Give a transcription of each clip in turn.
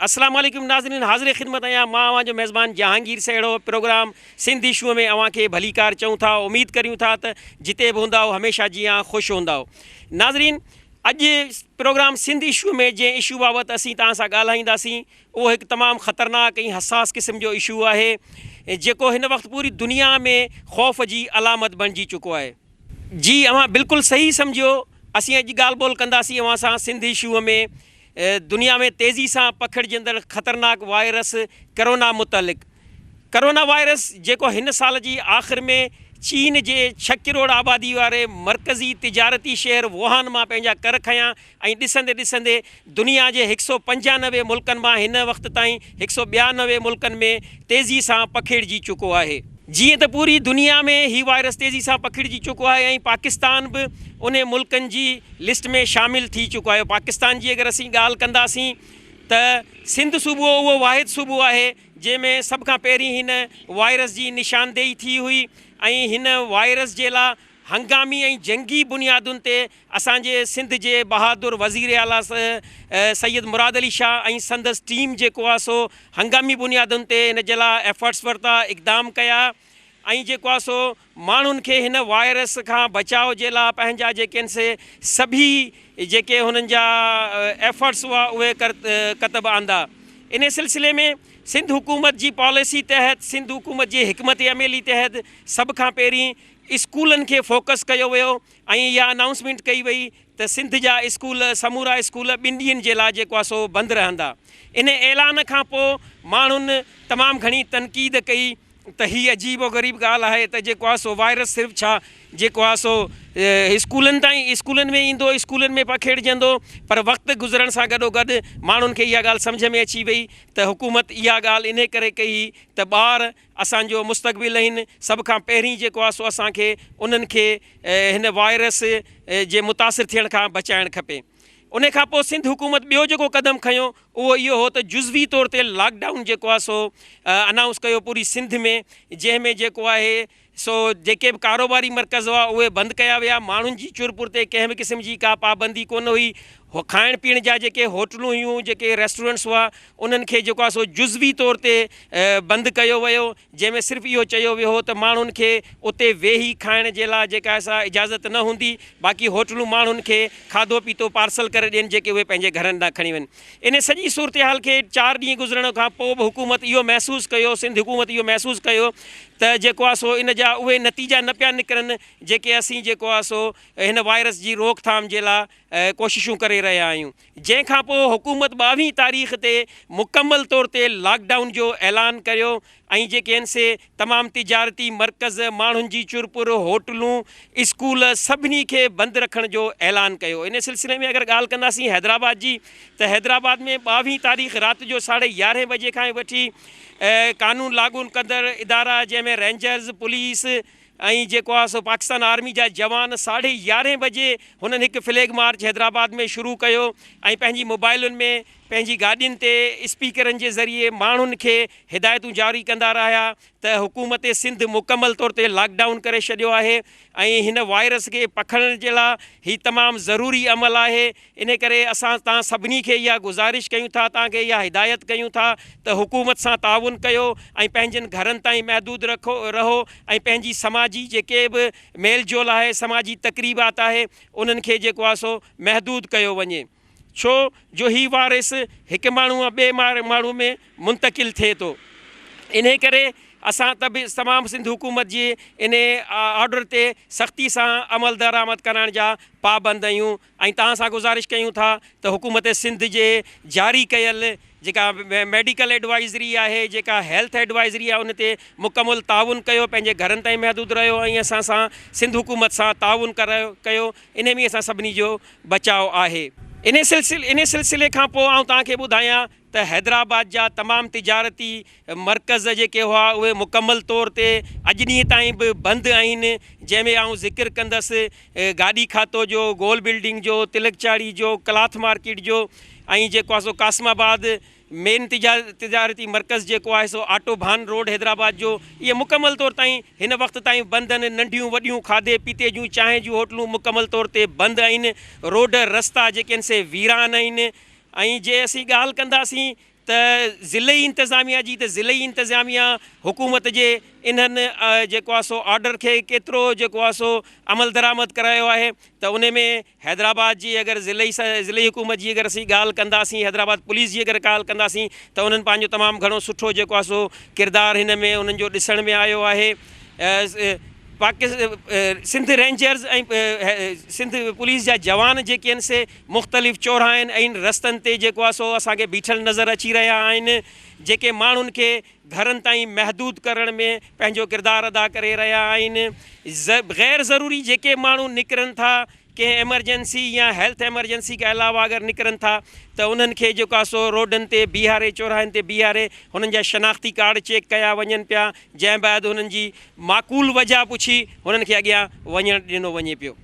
السلام عليڪم ناظرين حاضر خدمت آهيان مان اوهان جو ميزبان جهانگير سهڙو پروگرام سنڌ اشو ۾ اوهان کي ڀليڪار چئون ٿا اميد ڪريون ٿا ته جتي به هوندائو هميشه جيان خوش هوندائو ناظرين اڄ پروگرام سنڌ اشو ۾ جنهن اشو بابت اسين توهان سان ڳالهائينداسين اهو هڪ تمام خطرناڪ ۽ حساس قسم جو اشو آهي جيڪو هن وقت پوري دنيا ۾ خوف جي علامت بڻجي چڪو آهي. جي اوهان بلڪل صحيح سمجهيو اسين اڄ ڳالهه ٻولهه ڪنداسين اوهان سان سنڌ اشو ۾ دنيا ۾ تيزي سان پکڙجندڙ خطرناڪ وائرس ڪرونا متعلق. ڪرونا وائرس جيڪو هن سال جي آخر ۾ چين جي ڇهه ڪروڙ آبادي واري مرڪزي تجارتي شهر ووهان مان پنهنجا ڪر کنيا ۽ ڏسندي ڏسندي دنيا جي هڪ سئو 95 ملڪن مان هن وقت تائين هڪ سئو 92 ملڪن ۾ تيزي سان پکيڙجي چڪو آهي. جيئن ته پوري دنيا ۾ هي وائرس تيزي سان پکڙجي چڪو آهي ۽ پاڪستان به انهي ملڪن جي لسٽ ۾ شامل ٿي چڪو آهي. پاڪستان جي اگر اسين ڳالهه ڪنداسين ته سنڌ صوبو اهو واحد صوبو آهي جنهن ۾ سڀ کان پهرين هن وائرس جي نشاندهي ٿي هئي ۽ هن وائرس جي لا هنگامي ۽ جنگي بنيادن تي اسان جي سنڌ جي بهادر وزير اعليٰ سيد مراد علي شاهه ۽ سندس ٽيم جيڪو آهي سو هنگامي بنيادن تي هن جي لا ايفرٽس ورتا اقدام ڪيا ۽ جيڪو آهي سو ماڻهن کي هن وائرس کان بچاء جي لا پنهنجا جيڪي آهن سي سڀيئي جيڪي هنن جا ايفرٽس هئا اهي ڪتب آندا. انهي سلسلي ۾ سنڌ حڪومت جي پاليسي تحت سنڌ حڪومت جي حڪمت عملي تحت سڀ کان پهرين اسڪولن کي فوڪس ڪيو ويو ۽ اها انائونسمينٽ ڪئي وئي ته سنڌ جا اسڪول سمورا اسڪول ٻن ڏينهن جي لا جيڪو آهي سو بند رهندا. انهي اعلان کان پوء ماڻهن تمام گهڻي تنقيد ڪئي ته هي عجيب و غريب ڳالهه آهي ته جيڪو آهي سو وائرس صرف ڇا جيڪو آهي سو اسڪولن تائين اسڪولن ۾ ايندو اسڪولن ۾ پکيڙجندو پر وقت گذرڻ سان گڏو گڏ ماڻهن کي اها ڳالهه سمجهه ۾ اچي وئي ته حڪومت اها ڳالهه انهي ڪري ڪئي ته ٻار اسان جو مستقبل آهن سڀ کان پهرين جيڪو آهي سو اسان کي انهن کي هن وائرس جي متاثر ٿيڻ کان بچائڻ کپي انهي کان پوء سنڌ حڪومت ٻيو جيڪو قدم کنيو اهو اهو هو ته جزوي طور تي لاڪ ڊائون جيڪو آهي سو انائونس ڪيو پوري سنڌ ۾ جنهن ۾ جيڪو آهي سو جيڪي به ڪاروباري مرڪز هئا اهي بند ڪيا ويا ماڻهن جي چرپر تي ڪنهن به قسم جي ڪا پابندي ڪونه هئي کائڻ پيئڻ جا جيڪي هوٽلون هيون جيڪي ريسٽورنٽس هئا انهن کي جيڪو آهي سو جزوي طور تي بند ڪيو ويو جنهن ۾ صرف اهو چيو ويو هو ته ماڻهن کي اتي ويهي کائڻ جي لاء جيڪا آهي سا اجازت نه هوندي، باقي هوٽلون ماڻهن کي کاڌو پيتو پارسل ڪري ڏين جيڪي اهي پنهنجي گهرن ڏانهن کڻي وڃن. انهي سڄي صورتحال کي چار ڏينهن گذرڻ کان پوء به حڪومت اهو محسوس ڪيو، سنڌ حڪومت اهو محسوس ڪيو ته جيڪو آهي سو ان جا اهي نتيجا نه پيا نڪرن جيڪي اسين جيڪو آهي سو هن وائرس جي روڪٿام جي لاء ڪوششون ڪري رهيا آهيون جنهن کان پوء حڪومت 22 تاريخ تي مڪمل طور تي لاڪ ڊائون جو اعلان ڪيو ۽ جيڪي آهن سي تمام تجارتي مرڪز ماڻهن جي چرپر هوٽلون اسڪول سڀني کي بند رکڻ جو اعلان ڪيو ان سلسلي ۾ اگر ڳالهه ڪنداسين حيدرآباد جي ته حيدرآباد ۾ 22 تاريخ رات جو ساڍي يارهين بجي کان وٺي قانون لاڳو ڪندڙ ادارا جنهن ۾ رينجرز پوليس ۽ جيڪو آهي سو پاڪستان آرمي جا جوان ساڍي يارهين بجي هنن هڪ فليگ مارچ حيدرآباد ۾ شروع ڪيو ۽ پنهنجي موبائلن ۾ پنهنجي گاڏين تي اسپيڪرن جي ذريعي ماڻهن کي هدايتون جاري ڪندا رهيا ته حڪومت سنڌ مڪمل طور تي لاڪ ڊائون ڪري ڇڏيو آهي ۽ هن وائرس کي پکڙڻ جي لاء هي تمام ضروري عمل آهي انهي ڪري اسان توهان سڀني کي اها گذارش ڪيون ٿا، توهان کي اها هدايت ڪيون ٿا ته حڪومت سان تعاون ڪيو ۽ پنهنجن گهرن تائين محدود رکو رهو ۽ پنهنجي سماجي جيڪي به ميل جول آهي سماجي تقريبات آهي انهن کي جيڪو آهي سو محدود ڪيو وڃي ڇو جو هي وائرس هڪ ماڻهو کان ٻئي ماڻهو ۾ منتقل ٿئي ٿو انهي ڪري اسان ته به تمام سنڌ حڪومت جي انهي آرڊر تي سختي سان عملدرآمد ڪرائڻ جا پابند آهيون ۽ توهان سان گذارش ڪيون ٿا ته حڪومت سنڌ جي جاري ڪيل جيڪا ميڊيڪل ايڊوائزري آهي جيڪا هيلٿ ايڊوائزري آهي ان تي مڪمل تعاون ڪيو پنهنجي گهرن تائين محدود رهيو ۽ اسان سان سنڌ حڪومت سان تعاون ڪرايو ڪيو انهي ۾ اسان سڀني جو بچاء آهي. انهي سلسلي کان پوء آئون توهان کي ٻڌايان ته حيدرآباد جا تمام تجارتي مرڪز جيڪي هئا اهي مڪمل طور تي اڄ ڏينهن تائين به بند آهن جنهن ۾ آئون ذڪر ڪندس گاڏي کاتو جو، گول بلڊنگ جو، تلڪ چاڙهي جو، ڪلاٿ مارڪيٽ جو ۽ جيڪو آهي سو قاسم آباد مين تجارتي مرڪز جيڪو آهي سو آٽو ڀان روڊ حيدرآباد جو اهي مڪمل طور تائين هن وقت تائين بند آهن ننڍيون وڏيون کاڌي پيتي جون چانهه جون هوٽلون مڪمل طور تي بند آهن روڊ رستا جيڪي آهن سي ويران آهن ۽ جي اسين ڳالهه ڪنداسين ته ضلعي انتظاميا جي ته ضلعي انتظاميا حڪومت جي انهن جيڪو آهي سو آرڊر کي ڪيترو جيڪو آهي سو عمل درآمد ڪرايو آهي ته ان ۾ حيدرآباد جي اگر ضلعي ضلعي حڪومت جي اگر اسين ڳالهه ڪنداسين حيدرآباد پوليس جي اگر ڳالهه ڪنداسين ته انهن پنهنجو تمام گهڻو سٺو جيڪو آهي سو ڪردار هن ۾ انهن جو ڏسڻ ۾ آيو آهي pox Sindh Rangers ۽ Sindh police جا جوان جيڪي آهن سي مختلف چوراهن ۽ رستن تي جيڪو آهي سو اسان کي بيٺل نظر اچي رهيا آهن جيڪي ماڻهن کي گهرن تائين محدود ڪرڻ ۾ پنهنجو ڪردار ادا ڪري رهيا آهن. غير ضروري جيڪي ماڻهو نڪرن ٿا ڪنهن ايمرجنسي يا هيلٿ ايمرجنسي کان علاوه اگر نڪرن ٿا ته انهن کي جيڪو آهي سو روڊن تي بيهاري چوراهن تي بيهاري هنن جا شناختي ڪارڊ چيڪ ڪيا وڃن پيا جنهن بعد هنن جي معقول وجهه پڇي هنن کي اڳيان وڃڻ ڏنو وڃي پيو.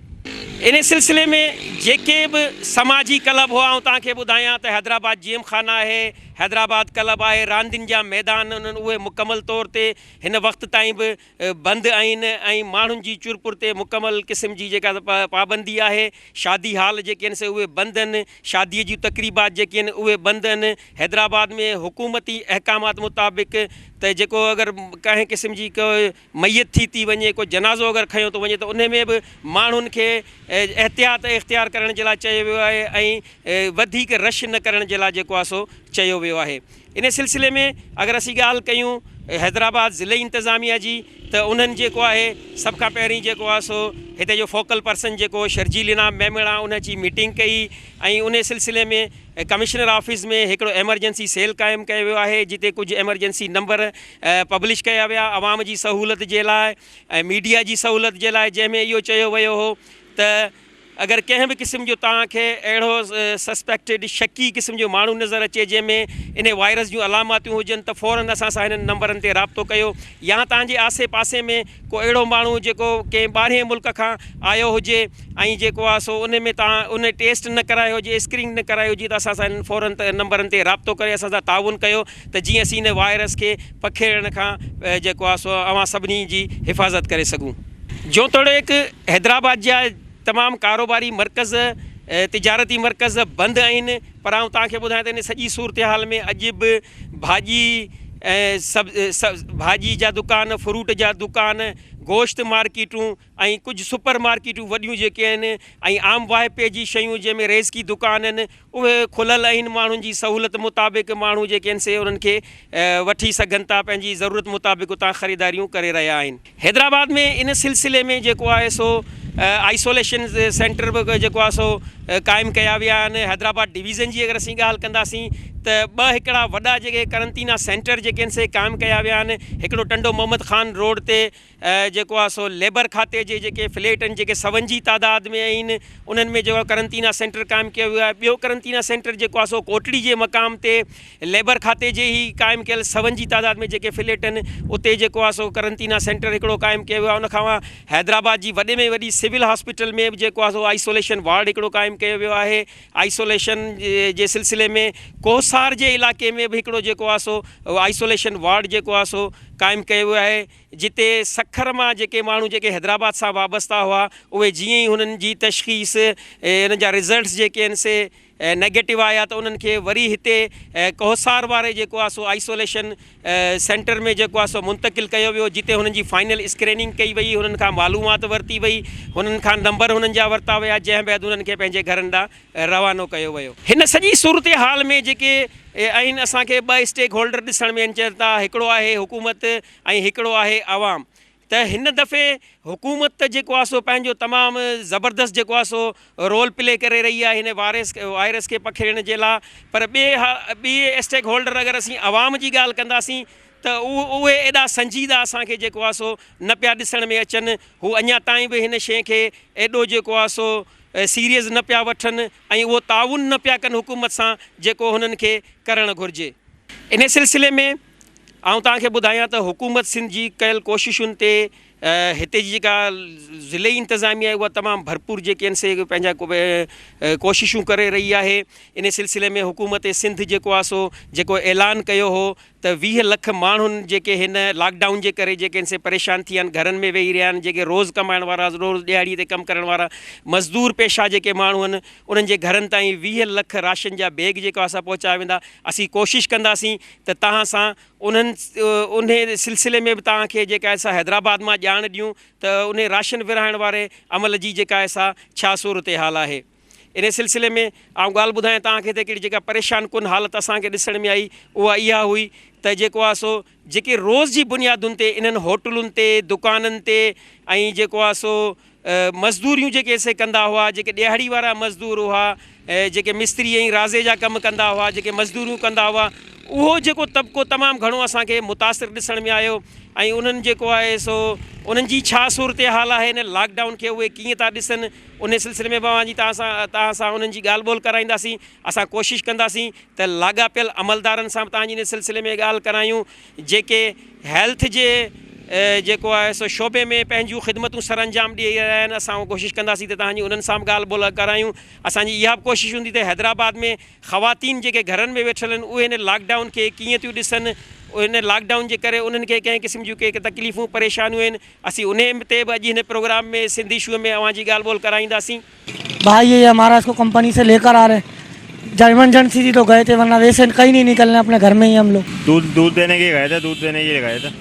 ان سلسلي ۾ جيڪي به سماجي ڪلب هئا آئون توهان کي ٻڌايان ته حيدرآباد جيم خانه آهي، حيدرآباد ڪلب آهي، راندين جا ميدان انهن اهي مڪمل طور تي هن وقت تائين به بند آهن ۽ ماڻهن جي چرپر تي مڪمل قسم جي جيڪا پابندي آهي، شادي هال جيڪي آهن سي اهي بند آهن، شادي جون تقريبات جيڪي آهن اهي بند آهن، حيدرآباد ۾ حڪومتي احڪامات مطابق ته جيڪو اگر ڪنهن قسم جي ڪو ميت ٿي ٿي وڃي، ڪو جنازو اگر کنيو ٿو وڃي ته انهي ۾ به ماڻهن کي احتياط اختيار ڪرڻ جي لاء چيو ويو آهي ۽ وڌيڪ رش نه ڪرڻ جي لاء جيڪو آهي سو چيو ويو آهي. انهي سلسلي ۾ اگر اسين ڳالهه ڪيون حيدرآباد ضلعي انتظاميه جي ته انهن جيڪو آهي سڀ کان پهرين جيڪو آهي سو هتي جو فوڪل پرسن جيڪو شرجيل انعام ميمڻ آهي ان اچي ميٽنگ ڪئي ۽ انهي سلسلي ۾ ڪمشنر آفيس ۾ هڪڙو ايمرجنسي سيل قائم ڪيو ويو آهي جتي ڪجهه ايمرجنسي نمبر پبلش ڪيا ويا عوام جي سهولت جي لاء ۽ ميڊيا جي سهولت جي لاء جنهن ۾ اهو چيو ويو هو ته اگر ڪنهن به قسم جو توهان کي اهڙو سسپيڪٽيڊ شڪي قسم جو ماڻهو نظر اچي جنهن ۾ انهي وائرس جون علاماتيون هجن ته فورن اسان سان هنن نمبرن تي رابطو ڪيو يا توهان جي آسي پاسي ۾ ڪو اهڙو ماڻهو جيڪو ڪنهن ٻاهرين ملڪ کان آيو هجي ۽ جيڪو آهي سو ان ۾ توهان ان ٽيسٽ نه ڪرايو هجي اسڪرينگ نه ڪرائي هجي ته اسان سان انهن فورن نمبرن تي رابطو ڪري اسان سان تعاون ڪيو ته جيئن اسين ان وائرس کي پکيڙڻ کان جيڪو آهي سو اوهان سڀني جي حفاظت ڪري سگهون. جيتوڻيڪ حيدرآباد جا تمام ڪاروباري مرڪز تجارتي مرڪز بند آهن پر آئون توهان کي ٻڌايان ته ان سڄي صورتحال ۾ اڄ به ڀاڄي ۽ ڀاڄي جا دڪان فروٽ جا دڪان گوشت مارڪيٽون ۽ ڪجهه سپر مارڪيٽون وڏيون جيڪي آهن ۽ عام واهپي جي شيون جنهن ۾ ريزڪي دڪان آهن اهي کليل آهن ماڻهن جي سهولت مطابق ماڻهو جيڪي آهن سي انهن کي وٺي سگهن ٿا پنهنجي ضرورت مطابق اتان خريداريون ڪري رهيا آهن. حيدرآباد ۾ ان سلسلي ۾ جيڪو آهي سو آئسوليشن سينٽر به جيڪو آهي سو قائم ڪيا ويا آهن حيدرآباد ڊويزن جي اگر اسين ڳالهه ڪنداسين ته ٻه هڪڙا وڏا جيڪي قرنطينه سينٽر جيڪي آهن سي قائم ڪيا ويا آهن هڪڙو ٽنڊو محمد خان روڊ تي جيڪو آهي سو ليبر کاتي جي جيڪي فليٽ آهن جيڪي سون جي تعداد ۾ آهن انهن ۾ جيڪو قرنطينه سينٽر قائم ڪيو ويو آهي ٻيو قرنطينه سينٽر جيڪو آهي سو ڪوٽڙي جي مقام تي ليبر کاتي جي ئي قائم ڪيل سون جي تعداد ۾ جيڪي فليٽ آهن اتي جيڪو آهي سو قرنطينه سينٽر هڪڙو قائم ڪيو ويو آهي ان کان حيدرآباد جي وڏي ۾ وڏي سول هاسپيٽل ۾ به جيڪو آهي سو آئسوليشن وارڊ هڪڙو قائم ڪيو ويو آهي آئسوليشن جي سلسلي ۾ ڪوهسار جي علائقي ۾ به هڪڙو جيڪو آهي سو آئسوليشن وارڊ جيڪو آهي سو قائم ڪيو ويو آهي جتي سکر مان جيڪي ماڻهو جيڪي حيدرآباد سان وابسته هئا اهي جيئن ئي هنن جي تشخيص انهن جا رزلٽس جيڪي آهن سي نيگيٽو آيا ته انهن کي وري هتي ڪوهسار واري جيڪو آهي سو آئسوليشن سينٽر ۾ جيڪو آهي سو منتقل ڪيو ويو جتي هنن جي فائنل اسڪريننگ ڪئي وئي هنن کان معلومات ورتي وئي هنن کان نمبر هنن جا ورتا ويا جنهن بعد هنن کي پنهنجي گهرن ڏانهن روانو ڪيو ويو. هن سڄي صورتحال ۾ جيڪي آهن اسان کي ٻه اسٽيڪ هولڊر ڏسڻ ۾ اچن ٿا هڪڙو آهي حڪومت ۽ هڪڙو آهي عوام ته هن دفعي حڪومت ته جيڪو آهي سو پنهنجو تمام زبردست جيڪو آهي سو رول پلي ڪري رهي آهي هن وائرس وائرس کي پکيڙڻ جي لاء پر ٻئي ٻئي اسٽيڪ هولڊر اگر اسين عوام جي ڳالهه ڪنداسين ته اهي ايڏا سنجيده اسان کي جيڪو آهي سو نه پيا ڏسڻ ۾ اچن هو اڃا تائين به هن شيء کي ايڏو جيڪو آهي سو سيريس نه پيا وٺن ۽ اهو تعاون نه پيا ڪن حڪومت سان جيڪو هنن کي ڪرڻ گهرجي. انهي سلسلي ۾ آئون توهان کي ٻڌايان ته حڪومت سنڌ جي ڪيل ڪوششن تي هتي جي جيڪا ضلعي انتظاميه آهي اها تمام ڀرپور جيڪي آهن سي پنهنجا ڪوششون ڪري رهي آهي ان سلسلي ۾ حڪومت سنڌ جيڪو آهي سو جيڪو اعلان ڪيو هو ته 20 لک ماڻهن جيڪي هن لاڪ ڊائون جي ڪري جيڪي آهن سي پريشان ٿي ويا آهن گهرن ۾ ويهي رهيا آهن جيڪي روز ڪمائڻ وارا روز ڏهاڙي تي ڪم ڪرڻ وارا مزدور پيشا جيڪي ماڻهو آهن انهن جي گهرن تائين 20 لک راشن جا بيگ جيڪو آهي سا پهچايا ويندا اسين ڪوشش ڪنداسين ته توهان سان انهن انهي سلسلي ۾ به توهان کي جيڪا آهي سا حيدرآباد مان ڄاڻ ڏيون ته انهي راشن ورهائڻ واري عمل جي جيڪا آهي سا ڇا صورتحال آهي. انهي سلسلي ۾ آئون ڳالهه ٻڌايان توهان کي ته هڪڙي جيڪا پريشان ڪن حالت اسان کي ڏسڻ ۾ آئي اها اها هئي ته جيڪو آهي سو جيڪي روز جي بنيادن تي انهن هوٽلن تي دڪانن تي ۽ جيڪو آهي سو مزدوريون جيڪي سي ڪندا هئا، جيڪي ڏهاڙي وارا مزدور هئا، جيڪي مستري ۽ رازي جا ڪم ڪندا هئا، جيڪي مزدوريون ڪندا هئا، اهو جيڪو طبقو تمام گهڻو اسان کي متاثر ڏسڻ ۾ آيو ۽ انهن جيڪو آهي سو انهن جي ڇا صورتحال آهي هن لاڪ ڊائون کي اهي ڪيئن ٿا ڏسن انهي سلسلي ۾ به اوهان جي توهان سان توهان سان انهن جي ڳالهه ٻولهه ڪرائينداسين اسان ڪوشش ڪنداسين ته لاڳاپيل عملدارن سان به توهان جي ان سلسلي ۾ ڳالهه ڪرايون جيڪي هيلٿ جي جيڪو آهي سو شعبي ۾ پنهنجون خدمتون سرانجام ڏئي رهيا آهن اسان ڪوشش ڪنداسين ته توهان جي انهن سان به ڳالهه ٻولهه ڪرايون اسان جي اها به ڪوشش هوندي ته حيدرآباد ۾ خواتين جيڪي گهرن ۾ ويٺل آهن اهي هن لاڪ ڊائون کي ڪيئن ٿيون ڏسن ان لاڪ ڊائون جي ڪري انهن کي ڪنهن قسم جون ڪي تڪليفون پريشانيون آهن اسين انهي تي به اڄ هن پروگرام ۾ سنڌ اشو ۾ اوهان جي ڳالهه ٻولهه ڪرائينداسين. ڀائي يي همارا اس ڪو ڪمپني سي لي ڪر آ رهي ايمرجنسي ٿي تو گئي ٿي ورنه ويسي ڪهين نهين نڪلني اپني گهر مين هي هم لوگ. دودھ دودھ ديني ڪي گئي ٿي دودھ ديني ڪي لئي گئي ٿي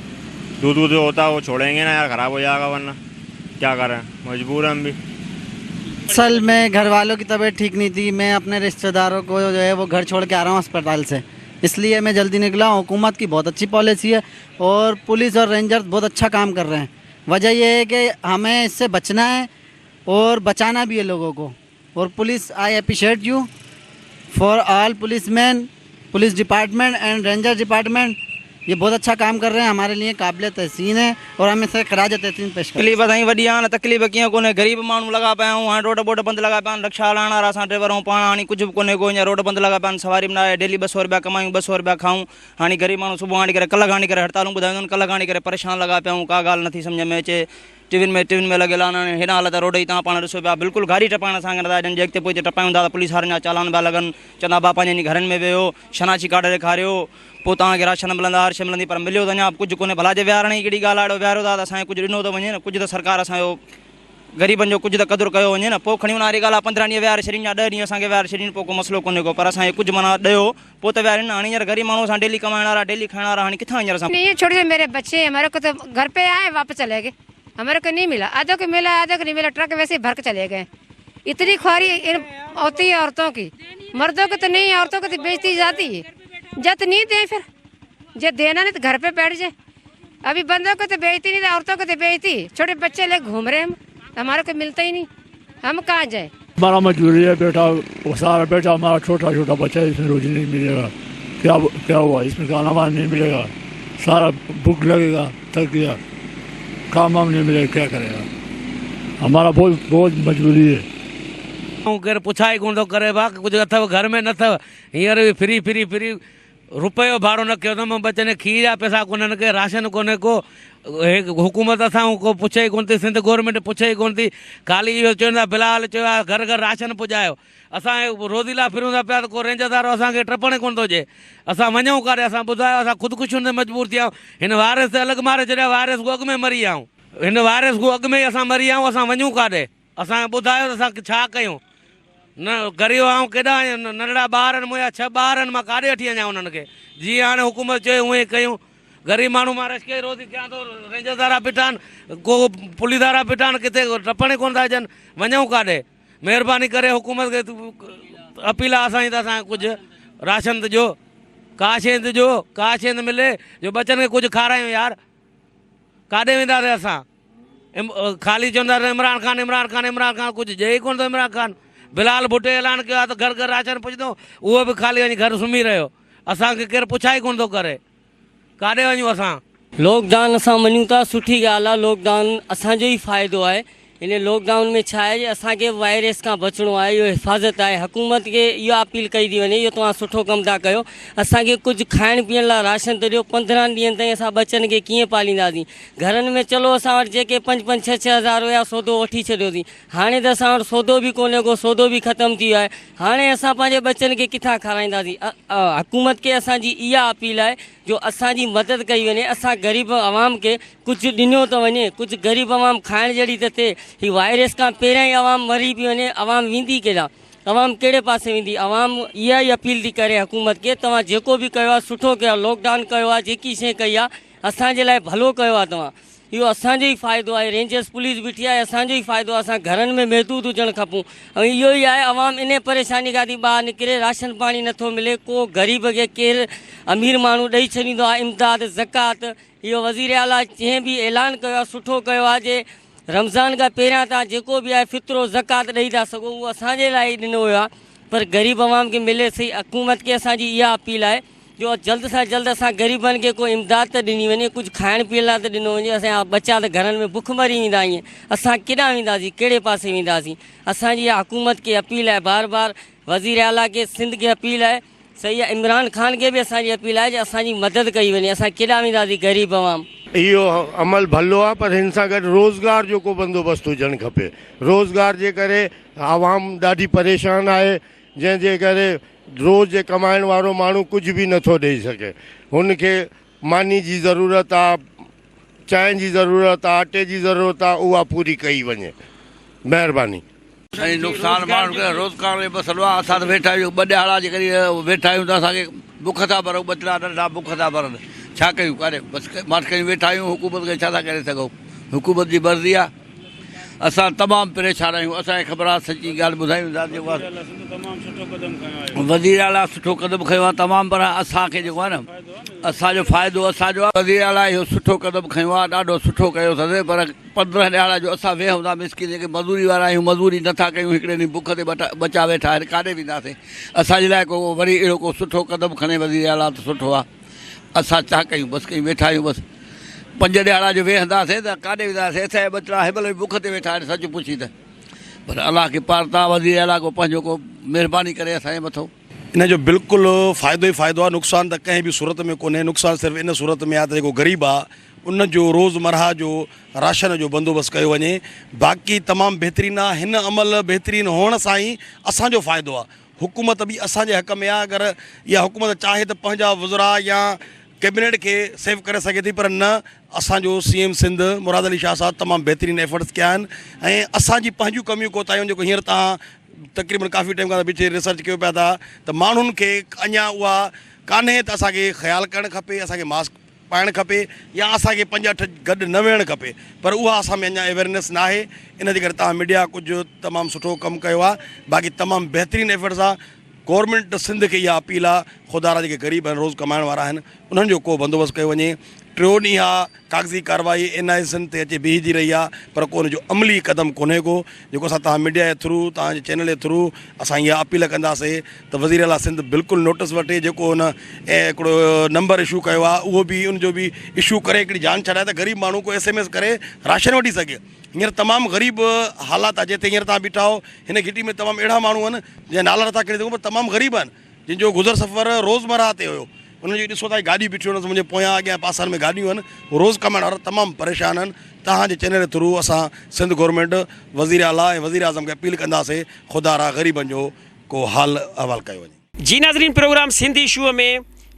دودھ وودھ جو هوتا هي وو ڇوڙينگي نا يار خراب هو جائيگا ورنه ڪيا ڪرين مجبور هي هم ڀي. اصل ۾ گهر والو ڪي طبيعت ٺيڪ نهين ٿي مين اپني رشتي دارو ڪو جو هي وو گهر ڇوڙ ڪي آ رها هون اسپتال سي اس ليي مين جلدي نڪلا هون حڪومت ڪي بهت اڇي پاليسي هي اور پوليس اور رينجرز بهت اڇا ڪام ڪر رهي هين وجه يي هي ڪي همي اس سي بچنا هي اور بچانا ڀي هي لوگو ڪو اور police I appreciate you for all police man police department and ranger department يي بهت اڇا ڪام ڪر رهي هين هماري ليي قابل تحسين هي اور هم اسي خراج تحسين پيش ڪرتي تڪليف سائين وڏي آ نه تڪليف ڪيئن ڪونهي غريب ماڻهو لڳا پيا آهيون هاڻي روڊ ٻوڊ بند لڳا پيا آهن رڪشا هلائڻ وارا اسان ڊرائيور آهيون پاڻ هاڻي ڪجهه به ڪونهي ڪو هينئر روڊ بند لڳا پيا آهن سواري به ناهي ڊيلي 200 رپيا ڪمايون 200 رپيا کائون هاڻي غريب ماڻهو صبح کان وٺي ڪري ڪلهه کان وٺي ڪري هڙتالون ٻڌايون اٿن ڪلهه کان وٺي ڪري پريشان لڳا پيا آهيون ڪا ڳالهه نٿي سمجهه ۾ اچي ٽوين ۾ ٽوين ۾ لڳل آهن هاڻي هيڏانهن حالت روڊ جي توهان پاڻ ڏسو پيا بلڪل گاڏي ٽپائڻ اسان کي نٿا ڏين جي اڳتي پوئتي ٽپايون ٿا ته پوليس وارن جا چالان پيا لڳن چوندا ڀا پنهنجن گهرن ۾ ويهو شناسي ڪارڊ ڏيکاريو پوء توهان کي راشن ملندا هر شيء ملندي پر مليو ته اڃا به ڪجهه ڪونهي ڀلا جي ويهارڻ جي ڪهڙي ڳالهه آهي اهڙو ويهاريو ٿا ته اسان کي ڪجهه ڏنو ته وڃي نه ڪجهه ته سرڪار اسان جو غريبن جو ڪجهه ته قدر ڪيو وڃي نه پوء کڻي ان واري ڳالهه آهي 15 ڏينهن ويهاري ڇڏين يا ڏهه ڏينهن اسان کي ويهاري ڇڏين پوء ڪو مسئلو ڪونهي ڪو پر اسان کي ڪجهه معنيٰ ڏيو پوء ته ويهارين نه هاڻي هينئر غريب ماڻهو اسان ڊيلي ڪمائڻ وارا ڊيلي کائڻ وارا هاڻي ڪٿان هينئر اسان. نهين ڇوٽي ڇوٽي ميري بچي هين هماري ڪو تو گهر پي آئي واپس چلي گئي هماري ڪو نهين ملا آڌو ڪو ملا آڌو ڪو نهين ملا ٽرڪ ويسي ڀر ڪي چلي گئي اتني خواري ان هوتي هي عورتون ڪي مردو ڪي تو نهين عورتون ڪي تو بيعزتي جاتي هي جت نهين دين ڦر جي دينا نهين تو گهر پي بيٺ جائي ابي بندو ڪي تو بيعزتي نهين عورتون ڪي تو بيعزتي ڇوٽي بچي لي گهوم رهي هم هماري ڪو ملتا هي نهين هم ڪهان جائي. همارا مجبوري هي بيٽا وہ سارا بيٽا همارا ڇوٽا ڇوٽا بچا هي اس مين روزي نهين ملي گا ڪيا ڪيا هوا اس مين کانا وانا نهين ملي گا سارا بک لگي گا ٿڪ گيا ڪام وام نهين ملي گا ڪيا ڪري گا همارا بهت بهت مجبوري هي. ۽ ڪير پڇا ئي ڪونه ٿو ڪري ڀا ڪجهه اٿو گهر ۾ نه اٿو هينئر به ڦري ڦري ڦري رپيو ڀاڙو نه ڪيو اٿم ٻچن کي کير جا پئسا ڪونهن ڪي راشن ڪونهي ڪو هي حڪومت اسان کان ڪو پڇي ئي ڪونه ٿي سنڌ گورنمينٽ پڇي ئي ڪونه ٿي خالي اهو چون ٿا بلاول چيو آهي گهر گهر راشن پڄايو اسان روزي لاء ڦرون ٿا پيا ته ڪو رينجر وارو اسان کي ٽپڻ ئي ڪونه ٿو ڏئي اسان وڃون ڪاڏي اسان ٻڌايو اسان خودڪشين تي مجبور ٿي ويا آهيون هن وائرس ته الڳ ماري ڇڏيو آهي وائرس کان اڳ ۾ مري ويا آهيون هن وائرس کان اڳ ۾ ئي اسان مري ويا آهيون اسان وڃون ڪاڏي اسان کي ٻڌايو ته اسان ڇا ڪيون. نه غريب آئون ڪيڏانهن وڃان، ننڍڙا ٻار آهن منهنجا ڇهه ٻار آهن مان ڪاڏي وٺي وڃان انهن کي. جيئن هاڻي حڪومت چوي اونئين ئي ڪيون. غريب ماڻهو مان رشڪي جي روزي ڪيان ٿو، رينجرز وارا بيٺا آهن، ڪو پوليس وارا بيٺا آهن ڪٿي ٽپڻ ئي ڪونه ٿا ڏين، وڃون ڪاڏي. مهرباني ڪري حڪومت کي اپيل آهي اسان جي ته اسان کي ڪجهه راشن ته ڏيو، ڪا شيء ته ڏيو، ڪا شيء ته ملي جو ٻچن کي ڪجهه کارايون يار. ڪاڏي وينداسين اسان. خالي چوندا ته عمران خان عمران خان عمران خان ڪجهه ڏئي ئي ڪونه ٿو عمران خان بلال ڀٽي اعلان ڪيو آهي ته گهر گهر راشن پڄندو اهو به خالي وڃي گهر سمهي رهيو اسان کي ڪير پڇا ئي ڪونه ٿو ڪري ڪاڏي وڃون اسان. لوڪ ڊائون اسان مڃون ٿا سٺي ڳالهه آهي لوڪ ڊائون اسان جو ئي فائدو آهي هن لاڪ ڊائون ۾ ڇا آهي اسان کي وائرس کان بچڻو آهي اهو حفاظت آهي حڪومت کي اها اپيل ڪئي ٿي وڃي اهو توهان سٺو ڪم ٿا ڪيو اسان کي ڪجهه کائڻ پيئڻ لاء راشن ته ڏيو پندرهن ڏينهن تائين اسان ٻچن کي ڪيئن پالينداسين گهرن ۾ چلو اسان وٽ جيڪي پنج پنج ڇهه ڇهه هزار هيا سودو وٺي ڇڏيوسين هاڻي ته اسان وٽ سودو به ڪونهي ڪو سودو به ختم ٿي ويو آهي هاڻي اسان پنهنجي ٻچن کي ڪٿان کارائينداسين حڪومت کي اسان جي اها اپيل آهي جو اسان جي مدد ڪئي وڃي اسان غريب عوام کي ڪجهه ڏنو ته وڃي ڪجهه غريب عوام کائڻ جهڙي ته ٿئي هي وائرس کان پهريان ئي عوام مري پئي وڃي عوام ويندي ڪيڏانهن عوام ڪهڙي پاسي ويندي عوام اها ئي اپيل ٿي ڪري حڪومت کي توهان جيڪو به ڪيو آهي سٺو ڪيو آهي لاڪ ڊائون ڪيو آهي جيڪي شيء ڪئي آهي اسان جي لاء ڀلو ڪيو آهي توهان اهو اسان جو ئي فائدو آهي رينجرس پوليس بيٺي آهي اسان جو ئي فائدو آهي اسان گهرن ۾ محدود هجڻ کپون ۽ اهو ئي آهي عوام انهي پريشاني کان ٿي ٻاهر نڪري راشن پاڻي نٿو ملي ڪو غريب کي ڪير امير ماڻهو ڏئي ڇڏيندو آهي امداد زڪوات اهو وزير اعليٰ جنهن به اعلان ڪيو آهي سٺو ڪيو آهي جي رمضان کان پهريان تان جيڪو به آهي فطرو زڪوات ڏئي ٿا سگهو اهو اسان جي لاء ئي ڏنو ويو آهي پر غريب عوام کي ملي سهي حڪومت کي اسان جي اها اپيل آهي جو جلد سان جلد اسان غريبن کي ڪو امداد ته ڏني وڃي ڪجهه کائڻ پيئڻ لاء ته ڏنو وڃي اسان جا ٻچا ته گهرن ۾ بک مري ويندا ائين اسان ڪيڏانهن وينداسين ڪهڙي پاسي وينداسين اسان جي اها حڪومت کي اپيل آهي بار بار وزير اعليٰ کي سنڌ کي اپيل آهي صحيح آهي عمران خان کي به اسان جي اپيل آهي جو اسان جي مدد ڪئي وڃي اسان ڪيڏانهن وينداسين غريب عوام. اهو عمل ڀلو آهي پر هن سان گڏ روزگار جو ڪو بندوبست هجڻ کپي روزگار جي ڪري عوام ڏاڍي پريشان آهي جنهن جي ڪري روز جي ڪمائڻ وارو ماڻهو ڪجهه به نٿو ڏئي سگهي. هن کي ماني جي ضرورت آ، چانهه جي ضرورت آ، اٽي جي ضرورت آ، اها پوري ڪئي وڃي. مهرباني. سائين نقصان ماڻهن کي روزگار جو مسئلو آ اسان ته ويٺا آهيون ٻه ڏهاڙا جيڪڏهن ويٺا آهيون ته اسان کي بک ٿا مرون ٻچڙا ننڍا بک ٿا مرن ڇا ڪيون ڪاري بس ماٺ ڪيون ويٺا آهيون حڪومت کي ڇا ٿا ڪري سگهون حڪومت جي مرضي آ. اسان تمام پريشان آهيون اسان کي خبر آهي سچي ڳالهه ٻڌايون ٿا جيڪو آهي وزير اعليٰ سٺو قدم کنيو آهي تمام پر اسان کي جيڪو آهي نه اسان جو فائدو اسان جو وزير اعليٰ اهو سٺو قدم کنيو آهي ڏاڍو سٺو ڪيو اٿس پر پندرهن ڏهاڙا جو اسان ويهون ٿا مسڪين جيڪي مزوري وارا آهيون مزوري نٿا ڪيون هڪڙي ڏينهن بک تي ٻچا ويٺا آهن ڪاڏي وينداسين اسان جي لاء ڪو وري اهڙو ڪو سٺو قدم کڻي وزير اعليٰ ته سٺو آهي اسان ڇا ڪيون بس ڪيون ويٺا آهيون بس پنج ڏهاڙا جو ويهنداسين ته ڪاڏي وينداسين اسان جا ٻچڙا هن مهل به بک تي ويٺا آهن سچ پڇين ته پر الله کي پارت آ وزير اعليٰ ڪو پنهنجو ڪو مهرباني ڪري اسان جي مٿو. ان جو بلڪل فائدو ئي فائدو آهي نقصان ته ڪنهن به صورت ۾ ڪونهي نقصان صرف ان صورت ۾ آهي ته جيڪو غريب آهي ان جو روز مرهه جو راشن جو بندوبست ڪيو وڃي باقي تمام بهترين آهي هن عمل بهترين هئڻ سان ئي اسان جو فائدو آهي حڪومت به اسان جي حق ۾ آهي اگر اها حڪومت چاهي ته پنهنجا وزراء يا ڪيبنيٽ کي سيو ڪري سگهي ٿي پر نه اسان جو سي ايم سنڌ مراد علي شاهه صاحب تمام بهترين ايفرٽس ڪيا آهن ۽ اسان جي پنهنجون ڪميون ڪوتاهيون جيڪو هينئر تان تقريبن ڪافي ٽائيم کان بيٺي ريسرچ ڪيو پيا ٿا ته ماڻهن کي اڃا اها ڪانهي ته اسان کي خيال ڪرڻ کپي اسان کي ماسڪ پائڻ کپي يا اسان کي پنج اٺ گڏ نه ويهڻ کپي پر اها اسان ۾ اڃا اويرنيس ناهي ان جي ڪري توهان ميڊيا ڪجهه تمام سٺو ڪم ڪيو آهي باقي تمام بهترين ايفرٽس آهي گورنمينٽ سنڌ کي اها اپيل آهي خدارا جيڪي غريب آهن روز ڪمائڻ وارا آهن انهن جو ڪو بندوبست ڪيو وڃي ٽيو ڏينهن آ ڪاغذي ڪارروائي اين آء سين تي اچي بيهجي رهي آ پر ڪو ان جو عملي قدم ڪونهي ڪو جيڪو اسان توهان ميڊيا جي ٿرو توهان جي چينل جي ٿرو اسان اها اپيل ڪنداسي ته وزير اعليٰ سنڌ بلڪل نوٽس وٺي جيڪو ان هڪڙو نمبر اشو ڪيو آ اهو به ان جو به اشو ڪري هڪڙي جان ڇڏائي ته غريب ماڻهو ڪو ايس ايم ايس ڪري راشن وٺي سگهي هينئر تمام غريب حالات آ جتي هينئر توهان بيٺا آهو هن گهٽي ۾ تمام اهڙا ماڻهو آهن جنهن نالا نٿا کڻي سگهون پر تمام غريب آهن جن جو گذر سفر روزمره تي هيو انهن جي ڏسو ٿا گاڏيون بيٺيون آهن منهنجي پويان اڳيان پاسن ۾ گاڏيون آهن هو روز ڪمائڻ وارا تمام پريشان آهن توهان جي چينل جي ٿرو اسان سنڌ گورنمينٽ وزير اعليٰ ۽ وزير اعظم کي اپيل ڪنداسي خدا را غريبن جو ڪو حال احوال ڪيو وڃي. جي ناظرين programme Sindh issue ۾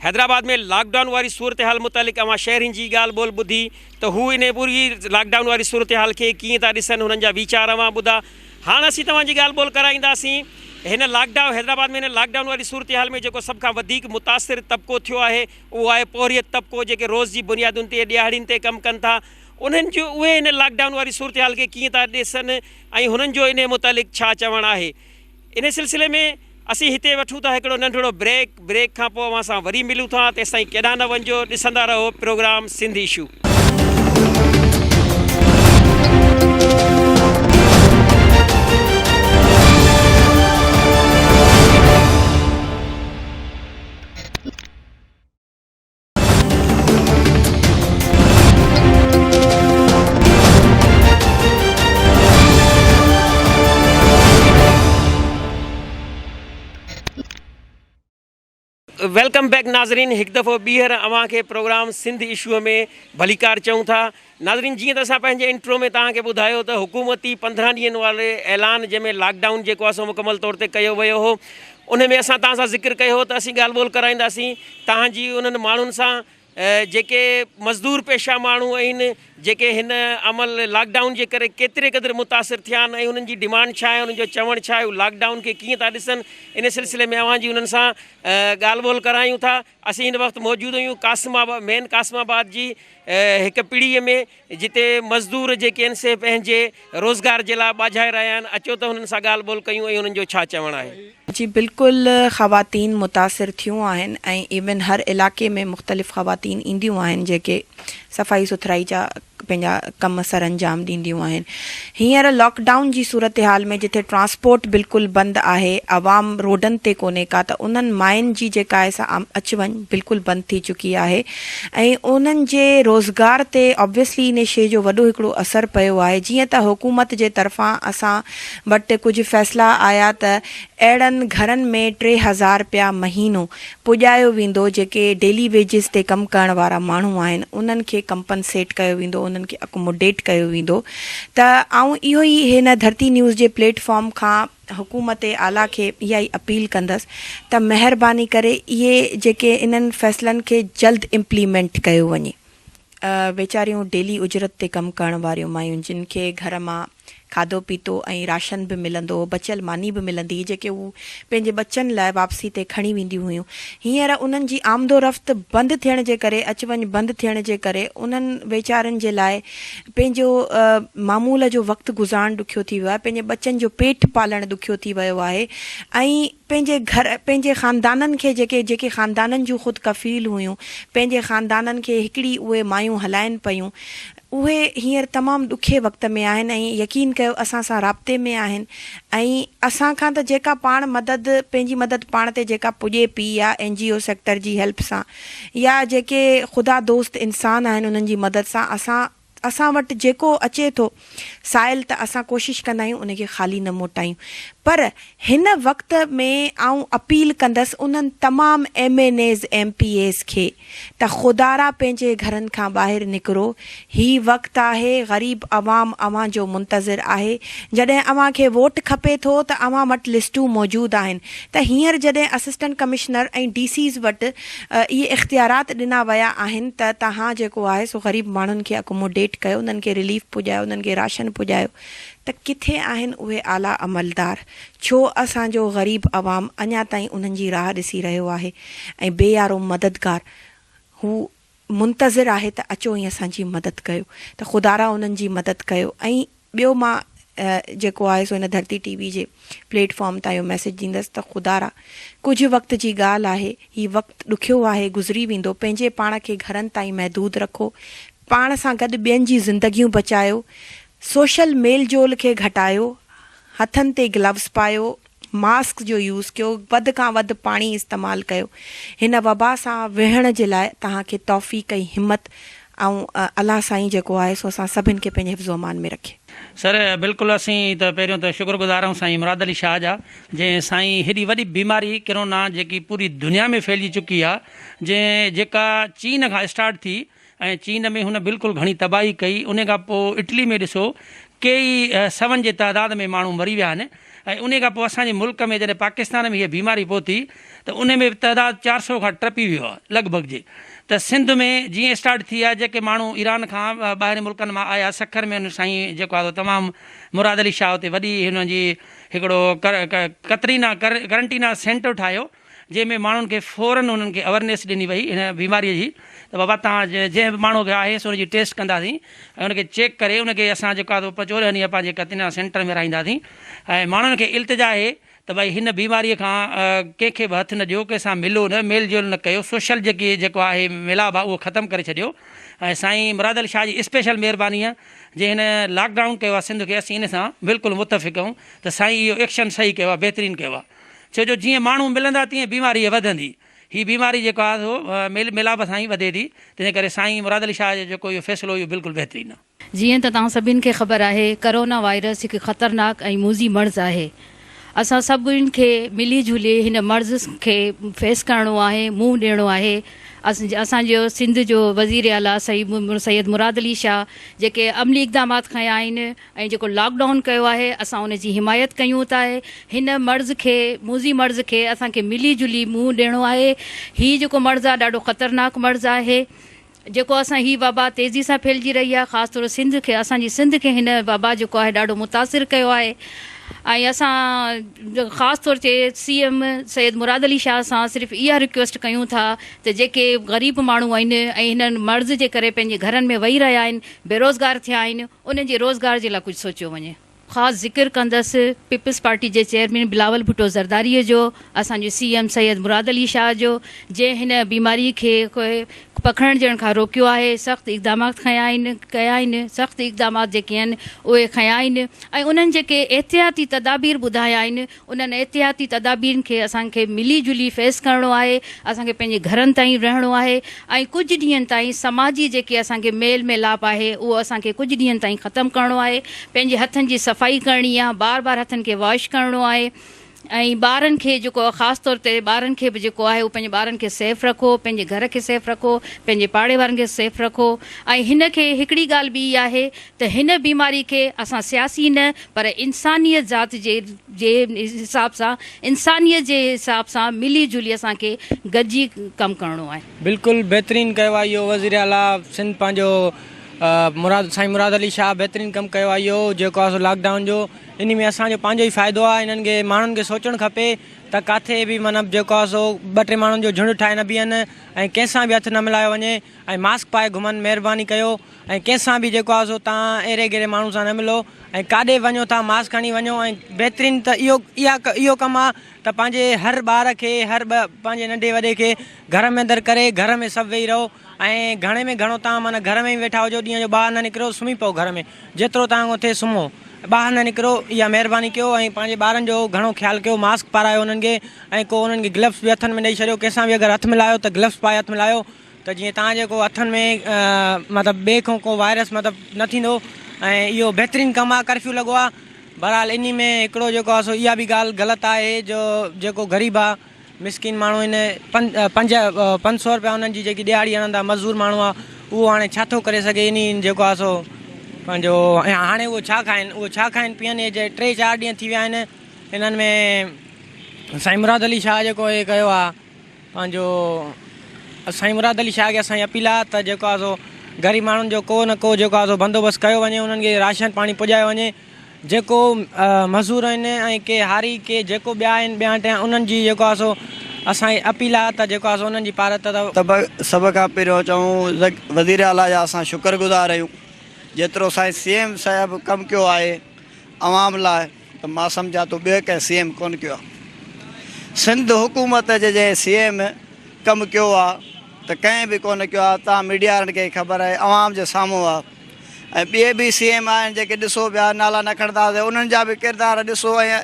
Hyderabad ۾ lockdown واري صورتحال متعلق اوهان شهرين جي ڳالهه ٻولهه ٻڌي ته هو انهي پوري لاڪ ڊائون واري صورتحال کي ڪيئن ٿا ڏسن هنن جا ويچار اوهان ٻڌا هاڻ اسين توهان جي ڳالهه ٻولهه ڪرائينداسين هن لاڪ ڊائون حيدرآباد ۾ هن لاڪ ڊائون واري صورتحال ۾ جيڪو سڀ کان وڌيڪ متاثر طبقو ٿيو آهي اهو آهي پورهيت طبقو جيڪي روز جي بنيادن تي ڏهاڙين تي ڪم ڪن ٿا انهن جو اهي هن لاڪ ڊائون واري صورتحال کي ڪيئن ٿا ڏسن ۽ هنن جو انهي متعلق ڇا چوڻ آهي انهي سلسلي ۾ اسين هتي وٺون ٿا هڪڙو ننڍڙو بريڪ بريڪ کان پوء اوهان سان وري ملون ٿا تيستائين ڪيڏانهن نه وڃجو ڏسندا رهو programme Sindh issue. Welcome back ناظرين هڪ دفعو ٻيهر اوهان کي پروگرام سنڌ اشو ۾ ڀليڪار چئون ٿا. ناظرين جيئن ته اسان پنهنجي انٽرو ۾ توهان کي ٻڌايو ته حڪومتي 15 ڏينهن واري اعلان جنهن ۾ لاڪ ڊائون جيڪو آهي سو مڪمل طور تي ڪيو ويو هو ان ۾ اسان توهان سان ذڪر ڪيو هو ته اسين ڳالهه ٻولهه ڪرائينداسين توهان جي انهن ماڻهن سان جيڪي مزدور پيشه ماڻهو آهن جيڪي هن عمل لاڪ ڊائون جي ڪري ڪيتري قدر متاثر ٿيا آهن ۽ انهن جي ڊيمانڊ ڇا آهي انهن جو چوڻ ڇا آهي هو لاڪ ڊائون کي ڪيئن ٿا ڏسن ان سلسلي ۾ اوهان جي انهن سان ڳالهه ٻولهه ڪرايون ٿا اسين هن وقت موجود آهيون قاسم آباد مين قاسم آباد جي هڪ پڙي ۾ جتي مزدور جيڪي آهن سي پنهنجي روزگار جي لاء ٻاجهائي رهيا آهن اچو ته انهن سان ڳالهه ٻولهه ڪيون ۽ انهن جو ڇا چوڻ آهي. جي بلڪل خواتين متاثر ٿيون آهن ۽ ايون هر علائقي ۾ مختلف خواتين اينديون آهن جيڪي صفائي سٿرائي جا پنهنجا ڪم سرانجام ڏينديون آهن هينئر لاڪ ڊائون جي صورتحال ۾ جتي ٽرانسپورٽ بلڪل بند آهي عوام روڊن تي ڪونهي ڪا ته انهن ماين جي جيڪا آهي سا اچ وڃ بلڪل بند ٿي چڪي آهي ۽ انهن جي روزگار تي آبويسلي انهي شي جو وڏو هڪڙو اثر پيو آهي جيئن ته حڪومت جي طرفان اسان وٽ ڪجهه فيصلا آيا ته اهڙن گهرن ۾ 3000 رپيا مهينو پڄايو ويندو جيڪي ڊيلي ويجز تي ڪم ڪرڻ وارا ماڻهو آهن انهن کي ڪمپنسيٽ ڪيو ويندو انهن کي اڪوموڊيٽ ڪيو ويندو ته آئون اهو ئي هن ڌرتي نيوز جي پليٽ فارم کان حڪومت اعليٰ کي اها ئي اپيل ڪندس ته مهرباني ڪري اهي جيڪي انهن فيصلن کي جلد امپليمينٽ ڪيو وڃي. ويچاريون ڊيلي اجرت تي ڪم ڪرڻ واريون مايون جن کي گهر مان کاڌو پيتو ۽ راشن به ملندو هو، بچيل ماني به ملندي هئي جيڪي هو پنهنجي ٻچن لاء واپسي تي کڻي وينديون هيون. هينئر انهن جي آمدورفت بند ٿيڻ جي ڪري اچ وڃ بند ٿيڻ جي ڪري انهن ويچارن جي لاء پنهنجو معمول جو وقت گذارڻ ڏکيو ٿي ويو آهي، پنهنجي ٻچن جو پيٽ پالڻ ڏکيو ٿي ويو آهي ۽ پنهنجي گهر، پنهنجي خاندانن کي جيڪي جيڪي خاندانن جون خود ڪفيل هيون، پنهنجي خاندانن کي هڪڙي اهي مايون هلائن پيون، اهي هينئر تمام ڏکي وقت ۾ آهن ۽ يقين ڪيو اسان سان رابطي ۾ آهن ۽ اسان کان ته جيڪا پاڻ مدد پنهنجي مدد پاڻ تي جيڪا پڄي پئي يا اين جي او سيڪٽر جي هيلپ سان يا جيڪي خدا دوست انسان آهن انهن جي مدد سان اسان اسان وٽ جيڪو اچي ٿو سائل ته اسان ڪوشش ڪندا آهيون ان کي خالي نه موٽايون پر هن وقت ۾ آئون اپيل ڪندس انهن تمام M N As M P As کي ته خدارا پنهنجي گهرن کان ٻاهر نڪرو هي وقت آهي غريب عوام اوهان جو منتظر آهي جڏهن اوهان کي ووٽ کپي ٿو ته اوهان وٽ لسٽون موجود آهن ته هينئر جڏهن اسسٽنٽ ڪمشنر ۽ ڊي سيز وٽ اهي اختيارات ڏنا ويا آهن ته توهان جيڪو آهي سو غريب ماڻهن کي اڪوموڊيٽ ڪيو، انهن کي رليف پڄايو، انهن کي راشن پڄايو ته ڪٿي آهن اهي اعليٰ عملدار؟ ڇو اسان جو غريب عوام اڃا تائين انهن جي راهه ڏسي رهيو آهي ۽ بي يارو مددگار هو منتظر آهي ته اچو ۽ اسان جي مدد ڪيو ته خدارا انهن جي مدد ڪيو ۽ ٻيو مان جيڪو آهي سو هن ڌرتي ٽي وي جي پليٽ فارم تان اهو ميسيج ڏيندس ته خدارا ڪجهه وقت جي ڳالهه آهي هي وقت ڏکيو آهي گذري ويندو پنهنجي پاڻ کي گهرن تائين محدود رکو پاڻ سان گڏ ٻين جي زندگيون بچايو سوشل ميل جول کي گهٽايو هٿن تي گلوز پايو ماسڪ جو يوز ڪيو، وڌ کان وڌ پاڻي استعمال ڪيو. هن وبا سان وڙهڻ جي لاء توهان کي توفيق ۽ همت ۽ الله سائين جيڪو آهي سو اسان سڀن کي پنهنجي حفظ و امان ۾ رکي. سر بلڪل اسين ته پهريون ته شڪر گذار آهيون سائين مراد علي شاهه جا جنهن سائين هيڏي وڏي بيماري ڪرونا جيڪي پوري دنيا ۾ ڦهلجي چڪي آ جنهن جيڪا چين کان اسٽارٽ ٿي ۽ چين ۾ هن بلڪل گهڻي تباهي ڪئي انهي کان پوء اٽلي ۾ ڏسو ڪيئي سون جي تعداد ۾ ماڻهو مري ويا آهن ۽ انهي کان پوء اسان جي ملڪ ۾ جڏهن پاڪستان ۾ هيء بيماري پهتي ته انهي ۾ به تعداد 400 کان ٽپي ويو آهي لڳ ڀڳ جي ته سنڌ ۾ جيئن اسٽارٽ ٿي آهي جيڪي ماڻهو ايران کان ٻاهرين ملڪن مان آيا سکر ۾ ان سائين جيڪو آهي تمام مراد علي شاهه اتي وڏي هن جي هڪڙو قطرينا ڪرنٽينا سينٽر ٺاهيو جنهن ۾ ماڻهن کي فورن انهن کي اويرنيس ڏني وئي هن بيماري جي ته بابا توهان جنهن به ماڻهو کي آهي سو ان جي ٽيسٽ ڪنداسين ۽ ان کي چيڪ ڪري ان کي اسان جيڪو آهي سو 14 ڏينهن پنهنجي قرنطينه سينٽر ۾ رهائينداسين ۽ ماڻهن کي التجا آهي ته ڀائي هن بيماري کان ڪنهن کي به هٿ نه ڏيو ڪنهن سان ملو نه ميل جول نه ڪيو سوشل جيڪي جيڪو آهي ميلاپ آهي اهو ختم ڪري ڇڏيو ۽ سائين مراد علي شاهه جي اسپيشل مهرباني آهي جنهن هن لاڪ ڊائون ڪيو آهي سنڌ کي اسين ان سان بلڪل متفق آهيون ته سائين اهو ايڪشن صحيح ڪيو آهي بهترين ڪيو آهي. ڇو جو جيئن ماڻهو ملندا تيئن بيماري وڌندي. هي بيماري جيڪو آهي سو ميل ميلاپ سان ئي وڌي ٿي، تنهن ڪري سائين مراد علي شاهه جو جيڪو اهو فيصلو اهو بلڪل بهترين آهي. جيئن ته توهان سڀني کي خبر آهي ڪرونا وائرس هڪ خطرناڪ ۽ موذي مرض آهي. اسان سڀن کي ملي جهلي هن مرض کي فيس ڪرڻو آهي، منهن ڏيڻو آهي. اسان جو سنڌ جو وزير اعليٰ سيد مراد علي شاهه جيڪي عملي اقدامات کنيا آهن ۽ جيڪو لاڪ ڊائون ڪيو آهي اسان ان جي حمايت ڪيون ٿا. هن مرض کي موذي مرض کي اسان کي ملي جلي منهن ڏيڻو آهي. هي جيڪو مرض آهي ڏاڍو خطرناڪ مرض آهي. جيڪو اسان هي وبا تيزي سان ڦهلجي رهي آهي خاص طور سنڌ کي اسان جي سنڌ کي هن وبا جيڪو آهي ڏاڍو متاثر ڪيو آهي ۽ اسان خاص طور تي سي ايم سيد مراد علي شاهه سان صرف اها رڪويسٽ ڪيون ٿا ته جيڪي غريب ماڻهو آهن ۽ هن مرض جي ڪري پنهنجي گهرن ۾ ويهي رهيا آهن بيروزگار ٿيا آهن انهن جي روزگار جي لاء ڪجهه سوچيو وڃي. خاص ذڪر ڪندس پيپلز پارٽي جي چيئرمين بلاول ڀٽو زرداري جو، اسان جي سي ايم سيد مراد علي شاهه جو، جنهن هن بيماري کي پکڙجڻ کان روڪيو آهي، سخت اقدامات کنيا آهن ڪيا آهن، سخت اقدامات جيڪي آهن اهي کنيا آهن ۽ انهن جيڪي احتياطي تدابير ٻڌايا آهن انهن احتياطي تدابيرن کي اسان کي ملي جلي فيس ڪرڻو آهي، اسان کي پنهنجي گهرن تائين رهڻو آهي ۽ ڪجهه ڏينهن تائين سماجي جيڪي اسان کي ميل ميلاپ آهي اهو اسان کي ڪجهه ڏينهن تائين ختم ڪرڻو آهي، پنهنجي هٿن جي صفائي ڪرڻي آهي، بار بار هٿن کي واش ڪرڻو آهي ۽ ٻارن کي جيڪو خاص طور تي ٻارن کي به جيڪو آهي اهو پنهنجي ٻارن کي سيف رکو، پنهنجي گهر کي سيف رکو، پنهنجي پاڙي وارن کي سيف رکو ۽ هن کي هڪڙي ڳالهه ٻي آهي ته هن بيماري کي اسان سياسي نه پر انسانيت ذات جي جي حساب سان انسانيت جي حساب سان ملي جلي اسان کي گڏجي ڪم ڪرڻو آهي. بلڪل بهترين ڪيو آهي اهو وزير اعليٰ سنڌ پنهنجو مراد سائين مراد علي شاهه بهترين ڪم ڪيو آهي اهو جيڪو آهي سو لاڪ ڊائون جو انهي ۾ اسان جو پنهنجو ئي فائدو آهي انهن کي ماڻهن کي سوچڻ کپي ته ڪاٿي به معنيٰ جيڪو آهي سو ٻه ٽي ماڻهن جو جهنڊ ٺاهي نه بيهن ۽ ڪنهن سان به هٿ نه ملايو وڃي ۽ ماسڪ پائي گهمن مهرباني ڪيو ۽ ڪنهن سان به جيڪو آهي سو توهان ايري گيري ماڻهو سان نه ملو ۽ ڪاڏي وڃو ٿا ماسڪ کڻي وڃو ۽ بهترين ته اهو اها اهو ڪم آهي ته پنهنجي هر ٻار کي هر پنهنجي ننڍي وڏي کي گهر ۾ اندر ڪري گهر ۾ سڀ ويهي رهو ۽ گهڻي ۾ گهڻو توهان معنيٰ گهر ۾ ئي ويٺا هجو ڏينهن جو ٻاهر نه نڪرو سمهي پئو گهر ۾ جيترو توهان کان ٿئي سمهو ٻاهر نه نڪرو اها مهرباني ڪيو ۽ پنهنجي ٻارن جو گهڻو خيال ڪيو ماسڪ پارايو انهن کي ۽ ڪو انهن کي گلوز به هٿن ۾ ڏئي ڇڏيو ڪنهن سان به اگر هٿ ملايو ته گلوز پائي هٿ ملايو ته جيئن توهان جي ڪو هٿن ۾ مطلب ٻئي کان ڪو وائرس مطلب نه ٿيندو ۽ اهو بهترين ڪم آهي ڪرفيو لڳو آهي بهرحال انهي ۾ هڪڙو جيڪو آهي سو اها به ڳالهه غلط آهي جو جيڪو غريب آهي مسڪين ماڻهو ان پنج 500 روپيا انهن جي جيڪي ڏهاڙي هڻندا مزدور ماڻهو آهي اهو هاڻي ڇا ٿو ڪري سگهي انهي جيڪو آهي سو پنهنجو هاڻي اهو ڇا کائن اهو ڇا کائن پيئن اهي جي ٽي چار ڏينهن ٿي ويا آهن انهن ۾ سائين مراد علي شاهه جيڪو هي ڪيو آهي پنهنجو سائين مراد علي شاهه کي اسان جي اپيل آهي ته جيڪو آهي سو غريب ماڻهن جو ڪو نه ڪو جيڪو آهي سو بندوبست ڪيو وڃي انهن کي راشن پاڻي پڄايو وڃي جيڪو مزور آهن ۽ ڪي هاري ڪي جيڪو ٻيا آهن ٻيا ٽيا انهن جي جيڪو آهي سو اسان جي اپيل آهي ته جيڪو آهي سو انهن جي پارت ته سڀ کان پهريون چئون وزير اعليٰ جا اسان شڪر گذار آهيون جيترو سائين سي ايم صاحب ڪم ڪيو آهي عوام لاء ته مان سمجهان ٿو ٻيو ڪنهن سي ايم ڪونه ڪيو آ. سنڌ حڪومت جي جنهن سي ايم ڪم ڪيو آ ته ڪنهن به ڪونه ڪيو آ توهان ميڊيا وارن کي خبر آهي عوام جي سامهون آ ۽ ٻئي به سي ايم آهن جيڪي ڏسو پيا نالا نه کڻنداسين انهن جا به ڪردار ڏسو ۽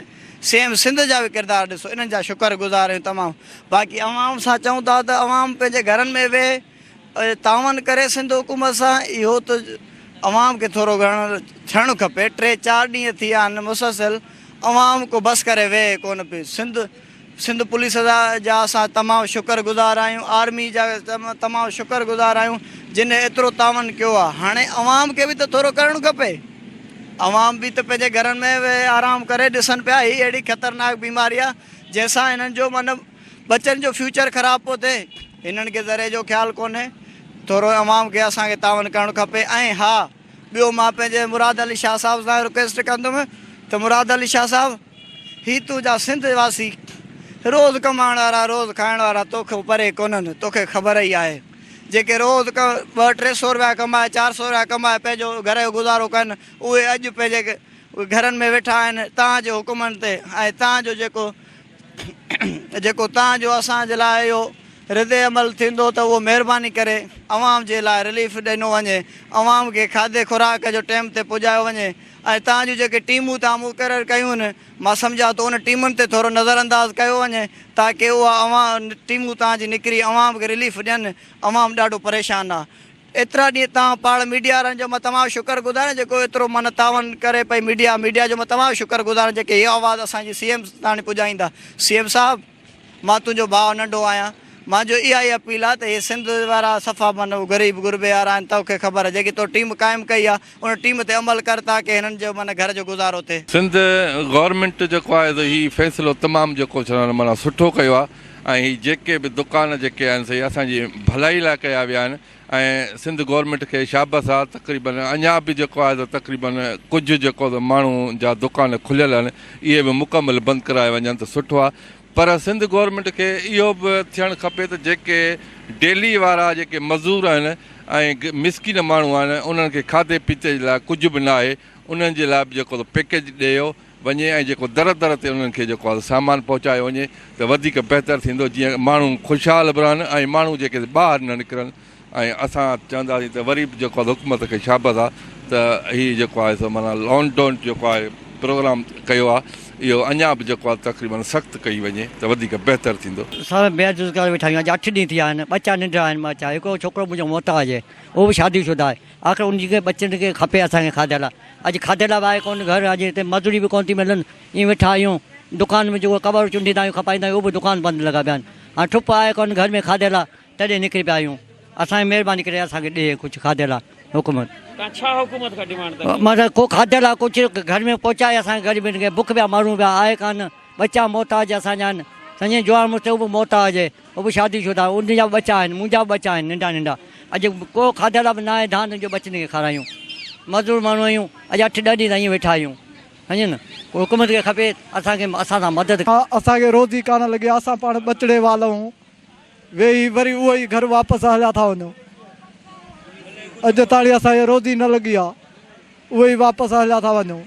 سي ايم سنڌ جا به ڪردار ڏسو انهن جا شڪر گذار آهيون تمام باقي عوام سان چئون ٿا ته عوام پنهنجي گهرن ۾ ويهي تعاون ڪري سنڌ حڪومت سان اهو ته عوام کي ٿورو گهڻو ٿيڻ کپي ٽي چار ڏينهن ٿي ويا آهن مسلسل عوام ڪو بس ڪري ويهي ڪونه پئي سنڌ سنڌ پوليس جا اسان تمام شڪر گذار آهيون آرمي جا تمام شڪر گذار آهيون جن ايترو تعاون ڪيو آهي هاڻي عوام کي به ته ٿورو ڪرڻ کپي عوام به ته پنهنجي گهرن ۾ ويهي آرام ڪري ڏسن پيا هي اهڙي خطرناڪ بيماري آهي جنهن سان هنن جو معنيٰ ٻچن جو فيوچر خراب پيو ٿئي هنن کي ذري جو خيال ڪونهي ٿورو عوام کي اسان کي تعاون ڪرڻ کپي ۽ ها ٻيو مان پنهنجي مراد علي شاهه صاحب سان رڪويسٽ ڪندم ته مراد علي شاهه صاحب هي تنهنجا سنڌ واسي روز ڪمائڻ وارا روز کائڻ وارا توکان پري ڪونهن توکي خبر ئي آهي جيڪي روز ٻه ٽي سو روپيا ڪمائي چار سو روپيا ڪمائي پنهنجو گهر جو گذارو ڪن اهي اڄ پنهنجي گهرن ۾ ويٺا آهن توهان جي حڪمن تي ۽ توهان جو جيڪو جيڪو توهان جو اسان جي لاء اهو رد عمل ٿيندو ته اهو مهرباني ڪري عوام جي لاء رليف ڏنو وڃي، عوام کي کاڌي خوراڪ جو ٽيم تي پڄايو وڃي ۽ توهان جون جيڪي ٽيمون توهان مقرر ڪيون آهن مان سمجهان ٿو ان ٽيمن تي ٿورو نظر انداز ڪيو وڃي تاڪه اها عوام ٽيمون توهان جي نڪري عوام کي رليف ڏين عوام ڏاڍو پريشان آهي. ايترا ڏينهن توهان پاڻ ميڊيا وارن جو مان تمام شڪر گذار آهيان جيڪو ايترو معنيٰ تعاون ڪري پئي ميڊيا ميڊيا جو مان تمام شڪر گذار آهيان جيڪي هي آواز اسان جي سي ايم تاڻي پڄائيندا سي ايم صاحب مان تنهنجو ڀاء ننڍو آهيان مانجو اها ئي اپيل آهي ته هي سنڌ وارا صفا معنيٰ غريب غربي وارا آهن توکي خبر آهي جيڪي تو ٽيم قائم ڪئي آهي ان ٽيم تي عمل ڪر تاڪه هنن جو معنيٰ گهر جو گذارو ٿئي. سنڌ گورنمينٽ جيڪو آهي سو هي فيصلو تمام جيڪو معنيٰ سٺو ڪيو آهي ۽ هي جيڪي به دڪان جيڪي آهن سي اسان جي ڀلائي لاء ڪيا ويا آهن ۽ سنڌ گورنمينٽ کي شابس آ تقريبن اڃا به جيڪو آهي ته تقريبن ڪجهه جيڪو ته ماڻهو جا دڪان کليل آهن اهي به مڪمل بند ڪرايا وڃن ته سٺو آ پر سنڌ گورنمينٽ کي اهو به ٿيڻ کپي ته جيڪي ڊيلي وارا جيڪي مزور آهن ۽ مسڪين ماڻهو آهن انهن کي کاڌي پيتي جي لاء ڪجهه به ناهي انهن جي لاء به جيڪو ته پيڪيج ڏيو وڃي ۽ جيڪو در در تي انهن کي جيڪو آهي سامان پهچايو وڃي ته وڌيڪ بهتر ٿيندو جيئن ماڻهو خوشحال به رهن ۽ ماڻهو جيڪي ٻاهر نه نڪرن ۽ اسان چونداسين ته وري به جيڪو آهي حڪومت کي شابس آهي ته هي جيڪو آهي سو معنيٰ لاڪ ڊائون جيڪو آهي پروگرام ڪيو آهي اهو اڃا به جيڪو آهي تقريبن سخت ڪئي وڃي ته وڌيڪ بهتر ٿيندو. سر بيروزگار ويٺا آهيون اڄ اٺ ڏينهن ٿي ويا آهن ٻچا ننڍڙا آهن ٻچا هڪڙو ڇوڪرو منهنجو محتاج آهي اهو به شادي شده آهي آخر ان جي ٻچن کي کپي اسان کي کاڌي لاء. اڄ کاڌي لاء به آهي ڪونه گهر، اڄ هتي مزوري به ڪونه ٿي ملن، ائين ويٺا آهيون. دڪان ۾ جيڪو ڪٻر چونڊيندا آهيون کپائيندا آهيون اهو به دڪان بند لڳا پيا آهن. هاڻ ٺپ آهي ڪونه گهر ۾ کاڌي لاء تڏهن نڪري پيا آهيون. اسان کي مهرباني ڪري اسان کي ڏي ڪجهه کاڌي لاء حڪومت. توهان ڇا حڪومت کان ڊمانڊ ٿا ڪيو؟ مطلب ڪو کاڌي لاء ڪجهه گهر ۾ پهچائي اسان کي غريبن کي بک پيا مرون پيا آهي ڪانه. ٻچا محتاج اسان جا آهن. سڄي جوان مڙس اهو به محتاج آهي. هو به شادي شده آهي، ان جا به ٻچا آهن، منهنجا به ٻچا آهن ننڍا ننڍا. اڄ ڪو کاڌل به ناهي ڌان جو ٻچن کي کارايون. مزدور ماڻهو آهيون، اڄ اٺ ڏهه ڏينهن تائين ائين ويٺا آهيون. سمجهيو نه؟ ڪو حڪومت کي کپي اسان کي اسان سان مدد. اسان کي روزي ڪانه لڳي آ، اسان پاڻ ٻچڙي والئون ويهي وري اهو ئي گهر واپس هليا ٿا وڃون. اڄ تاڻي اسان کي روزي نه لڳي آ. اهي ئي واپس هليا ٿا وڃون.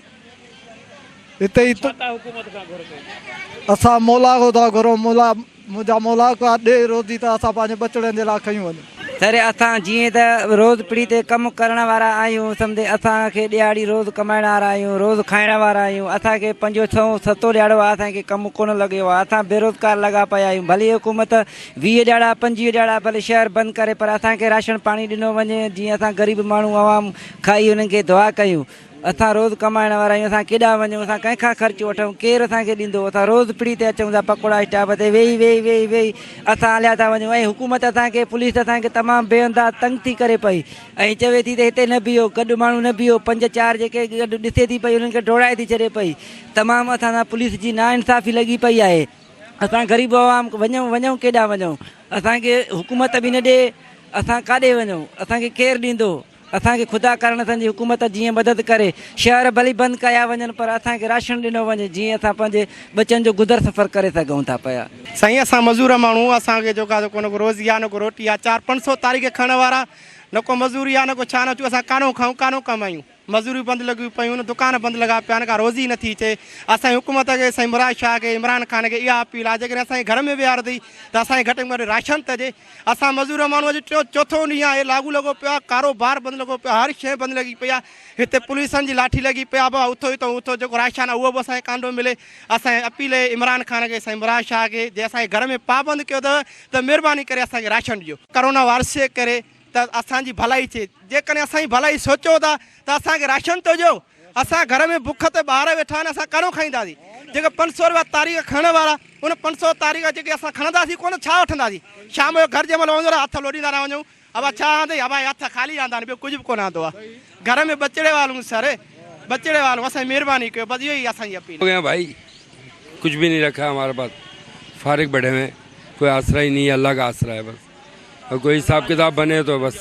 هتي ئي ڇا ٿا حڪومت کان گهر ڪيو؟ اسان مولا کان ٿا گهرون مولا منهنجا مولا ڪا ڏي روزي ته اسان پنهنجي ٻچڙن جي لاء کنيون وڃون. سر اسان جيئن ته روز پڙي تي ڪم ڪرڻ وارا آهيون سمجهي اسان کي ڏهاڙي روز ڪمائڻ وارا آهيون روز کائڻ وارا آهيون اسان کي پنجون ڇهون ستون ڏهاڙو آهي اسان کي ڪم ڪونه لڳيو آهي اسان بيروزگار لڳا پيا آهيون ڀلي حڪومت 20 ڏهاڙا 25 ڏهاڙا ڀلي شهر بند ڪري پر اسان کي راشڻ پاڻي ڏنو وڃي جيئن اسان غريب ماڻهو عوام کائي انهن کي دعا ڪيون. اسان روز ڪمائڻ وارا آهيون، اسان ڪيڏانهن وڃون، اسان ڪنهن کان خرچ وٺون، ڪير اسان کي ڏيندو، اسان روز پڙي تي اچون ٿا پڪوڙا اسٽاپ تي ويهي ويهي ويهي ويهي اسان هليا ٿا وڃون ۽ حڪومت اسان کي پوليس اسان کي تمام بي انداز تنگ ٿي ڪري پئي ۽ چوي ٿي ته هتي نه بيهو گڏ ماڻهو نه بيهو پنج چار جيڪي گڏ ڏسي ٿي پئي انهن کي ڊوڙائي ٿي ڇڏي پئي تمام اسان سان پوليس جي ناانصافي لڳي پئي آهي اسان غريب عوام وڃون وڃون ڪيڏانهن وڃون اسان کي حڪومت به نه ڏي اسان ڪاڏي وڃون اسان کي ڪير ڏيندو. اسان کي خدا ڪارڻ اسان جي حڪومت جيئن مدد ڪري، شهر ڀلي بند ڪيا وڃن پر اسان کي راشن ڏنو وڃي جيئن اسان پنهنجي ٻچن جو گذر سفر ڪري سگهون ٿا پيا. سائين اسان مزور ماڻهو اسان کي جيڪو آ سو ڪونه ڪو روزي آ نه ڪو روٽي آ چار پنج سو تاريخ کڻڻ وارا نه ڪو مزوري آ نه ڪو ڇا نه چون اسان ڪانو کائون ڪانو ڪمايون مزوريون بند لڳيون پيون آهن دڪان بند لڳا پيا آهن ڪا روزي نٿي اچي اسان جي حڪومت کي سائين مراد شاهه کي عمران خان کي اها اپيل آ جيڪڏهن اسان جي گهر ۾ ويهاريو اٿئي ته اسان کي گهٽ ۾ گهٽ راشن ته ڏي اسان مزور ماڻهو اڄ ٽيون چوٿون ڏينهن آهي لاڳو لڳو پيو آهي ڪاروبار بند لڳو پيو آهي هر شيء بند لڳي پئي آهي هتي پوليسن جي لاٺي لڳي پئي آهي بابا اٿو هتو اٿو جيڪو راشن آهي اهو به اسان کي ڪانه ٿو ملي اسان جي اپيل آهي عمران خان کي سائين مراد شاهه کي جي اسان کي گهر ۾ پابند ڪيو اٿو ته مهرباني ڪري اسان کي راشن ڏيو ڪرونا وائرس جي ڪري ته اسان جي ڀلائي ٿئي جيڪڏهن اسان جي ڀلائي سوچو ٿا ته اسان کي راشن ته ڏيو اسان گهر ۾ بک تي ٻار ويٺا آهن اسان ڪهڙو کائينداسين جيڪي 500 روپيا تاريخ کڻڻ وارا ان 500 تاريخ جيڪي اسان کڻنداسين ڪونه ڇا وٺنداسين شام جو گهر جنهن مهل وڃون ٿا هٿ لوڏيندا رهيا وڃون ابا ڇا آندئي ابا هي هٿ خالي آندا آهن ٻيو ڪجهه به ڪونه آندو آهي گهر ۾ ٻچڙي والون سر ٻچڙي والون اسان جي مهرباني ڪيو بس اهو ئي اسان جي اپيل ہو گیا بھائی کچھ بھی نہیں رکھا ہمارے پاس فارغ بیٹھے ہوئے ہیں کوئی آسرا ہی نہیں ہے اللہ کا آسرا ہے بس اور کوئی حساب کتاب بنے تو بس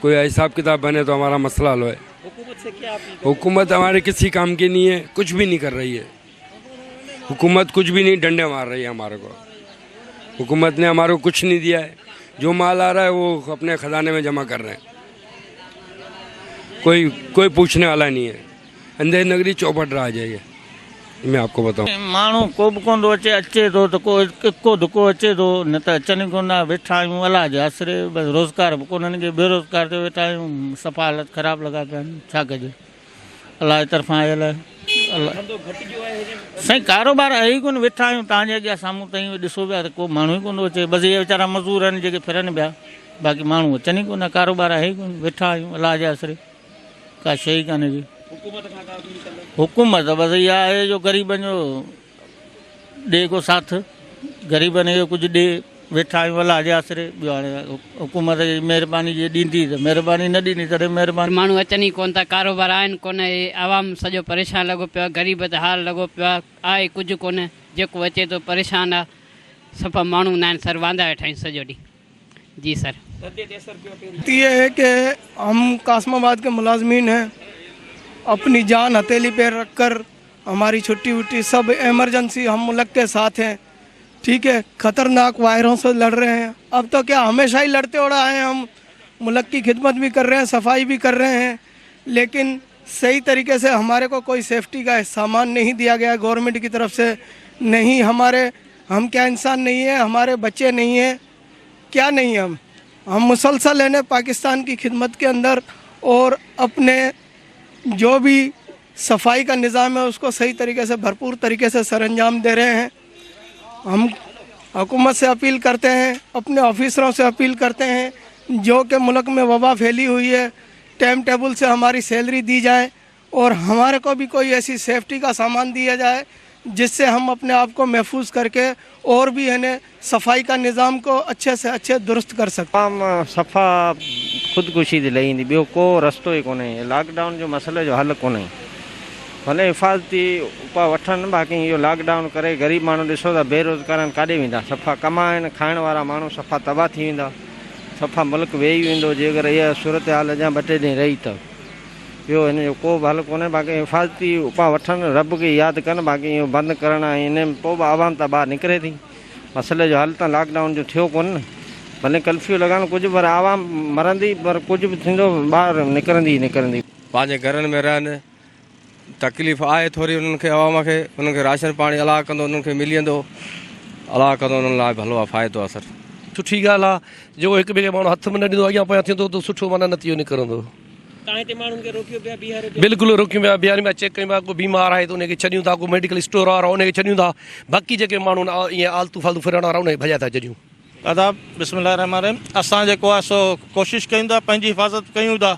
کوئی حساب کتاب بنے تو ہمارا مسئلہ حل ہوئے۔ حکومت سے کیا اپیل؟ حکومت ہمارے کسی کام کی نہیں ہے، کچھ بھی نہیں کر رہی ہے۔ حکومت کچھ بھی نہیں، ڈنڈے مار رہی ہے ہمارے کو۔ حکومت نے ہمارے کو کچھ نہیں دیا ہے۔ جو مال آ رہا ہے وہ اپنے خزانے میں جمع کر رہے ہیں، کوئی پوچھنے والا نہیں ہے۔ اندھیری نگری چوپٹ راج ہے یہ۔ میں آپ کو بتاؤں۔ ماڻهو ڪو به ڪونه ٿو اچي، اچي ٿو ته ڪو اڪو دڪو اچي ٿو، نه ته اچن ئي ڪونه ٿا. ويٺا آهيون الله جي آسري، بس روزگار به ڪونهن ڪي، بيروزگار ٿيو ويٺا آهيون، صفا حالت خراب لڳا پيا آهن، ڇا ڪجي الله جي طرفان آيل آهي. الله ڌنڌو گهٽجيو آهي هينئر؟ سائين ڪاروبار آهي ئي ڪونه، ويٺا آهيون توهان جي اڳيان سامهون تائين ڏسو پيا ته ڪو ماڻهو ئي ڪونه ٿو اچي، بس اهي ويچارا مزور آهن جيڪي ڦرن پيا. باقي ماڻهو اچن ئي ڪونه ڪاروبار آهي ئي ڪونه ويٺا آهيون الله جي آسري ڪا شيء ئي ڪانهي ڪي. حڪومت کان ڪا اپيل ڪندو؟ حڪومت بس اها آهي جو غريبن جو ڏي ڪو ساٿ غريبن کي ڪجهه ڏي ويٺا آهيون الله جي آسري ٻيو هاڻي حڪومت جي مهرباني جي ڏيندي ته مهرباني نه ڏيندي تڏهن مهرباني. ماڻهو اچن ئي ڪونه ٿا ڪاروبار آهن ڪونه هي عوام سڄو پريشان لڳو پيو آهي غريب ته حال لڳو پيو آهي آهي ڪجهه ڪونه جيڪو اچي ٿو پريشان آهي صفا ماڻهو ناهن سر واندا ويٺا آهيون سڄو ڏينهن جي سر. ڌنڌي تي اثر پيو پهرين. ये है कि हम कासमाबाद के मुलाजमीन हैं अपनी जान हथेली पे रख कर हमारी छुट्टी वुट्टी सब इमरजेंसी हम मुल्क के साथ हैं ठीक है ख़तरनाक वायरों से लड़ रहे हैं अब तो क्या हमेशा ही लड़ते उड़ा आए हैं हम मुल्क की खिदमत भी कर रहे हैं सफाई भी कर रहे हैं लेकिन सही तरीके से हमारे को कोई सेफ्टी का सामान नहीं दिया गया गवर्नमेंट की तरफ से नहीं हमारे हम क्या इंसान नहीं है हमारे बच्चे नहीं हैं क्या नहीं है हम हम मुसलसल है ना पाकिस्तान की खिदमत के अंदर और अपने जो भी सफाई का निज़ाम है उसको सही तरीके से भरपूर तरीके से सरअंजाम दे रहे हैं हम हुकूमत से अपील करते हैं अपने ऑफिसरों से अपील करते हैं जो कि मुल्क में वबा फैली हुई है टाइम टेबल से हमारी सैलरी दी जाए और हमारे को भी कोई ऐसी सेफ्टी का सामान दिया जाए जिससे हम अपने आप को महफूज करके और भी है ना सफाई का निज़ाम को अच्छे से अच्छे दुरुस्त कर सकते आवाम सफ़ा ख़ुदकुशी ते लही ईंदी, ॿियो को रस्तो ई कोन्हे। लॉकडाउन जो मसइले जो हल कोन्हे, भले हिफ़ाज़ती उपाउ वठनि, बाक़ी इहो लॉकडाउन करे ग़रीब माण्हू ॾिसो त बेरोज़गार आहिनि, काॾे वेंदा? सफ़ा कमाइण खाइण वारा माण्हू सफ़ा तबाह थी वेंदा, सफ़ा मुल्क वेही वेंदो। जेकर इहा सूरत हाल अञा ॿ टे ॾींहं रही त ॿियो हिन जो को बि हल कोन्हे। बाक़ी हिफ़ाज़ती उपाउ वठनि, रब खे यादि कनि, बाक़ी इहो बंदि करणु ऐं इन में पोइ बि आवाम त ॿाहिरि निकिरे थी। मसइले जो हल त लॉकडाउन जो थियो कोन न, भले कर्फ्यू लॻाइनि कुझु, पर आवाम मरंदी, पर कुझु बि थींदो ॿाहिरि निकिरंदी ई निकिरंदी। पंहिंजे घरनि में रहनि, तकलीफ़ आहे थोरी उन्हनि खे, आवाम खे, उन्हनि खे राशन पाणी अलाह कंदो उन्हनि खे मिली वेंदो, अलाह कंदो उन्हनि लाइ भलो आहे, फ़ाइदो आहे सर। सुठी ॻाल्हि आहे, जेको हिक ॿिए खे माण्हू हथ बि न ॾींदो, अॻियां पोयां थींदो त सुठो माना नतीजो निकिरंदो। तव्हां हिते माण्हुनि खे रोकियो पिया, बीहारियो पिया? बिल्कुलु रोकियूं पिया, बीहारियूं पिया, चेक कयूं पिया, को बीमार आहे त उनखे छॾियूं था, को मेडिकल स्टोर वारो आहे उनखे छॾियूं था, बाक़ी जेके माण्हू आहिनि ईअं आलतू फालतू फिरण वारा उनखे भॼाए था छॾियूं। आदाब, بسم الله الرحمٰن الرحيم اسان جيڪو آهي سو ڪوشش ڪيون ٿا پنهنجي حفاظت ڪيون ٿا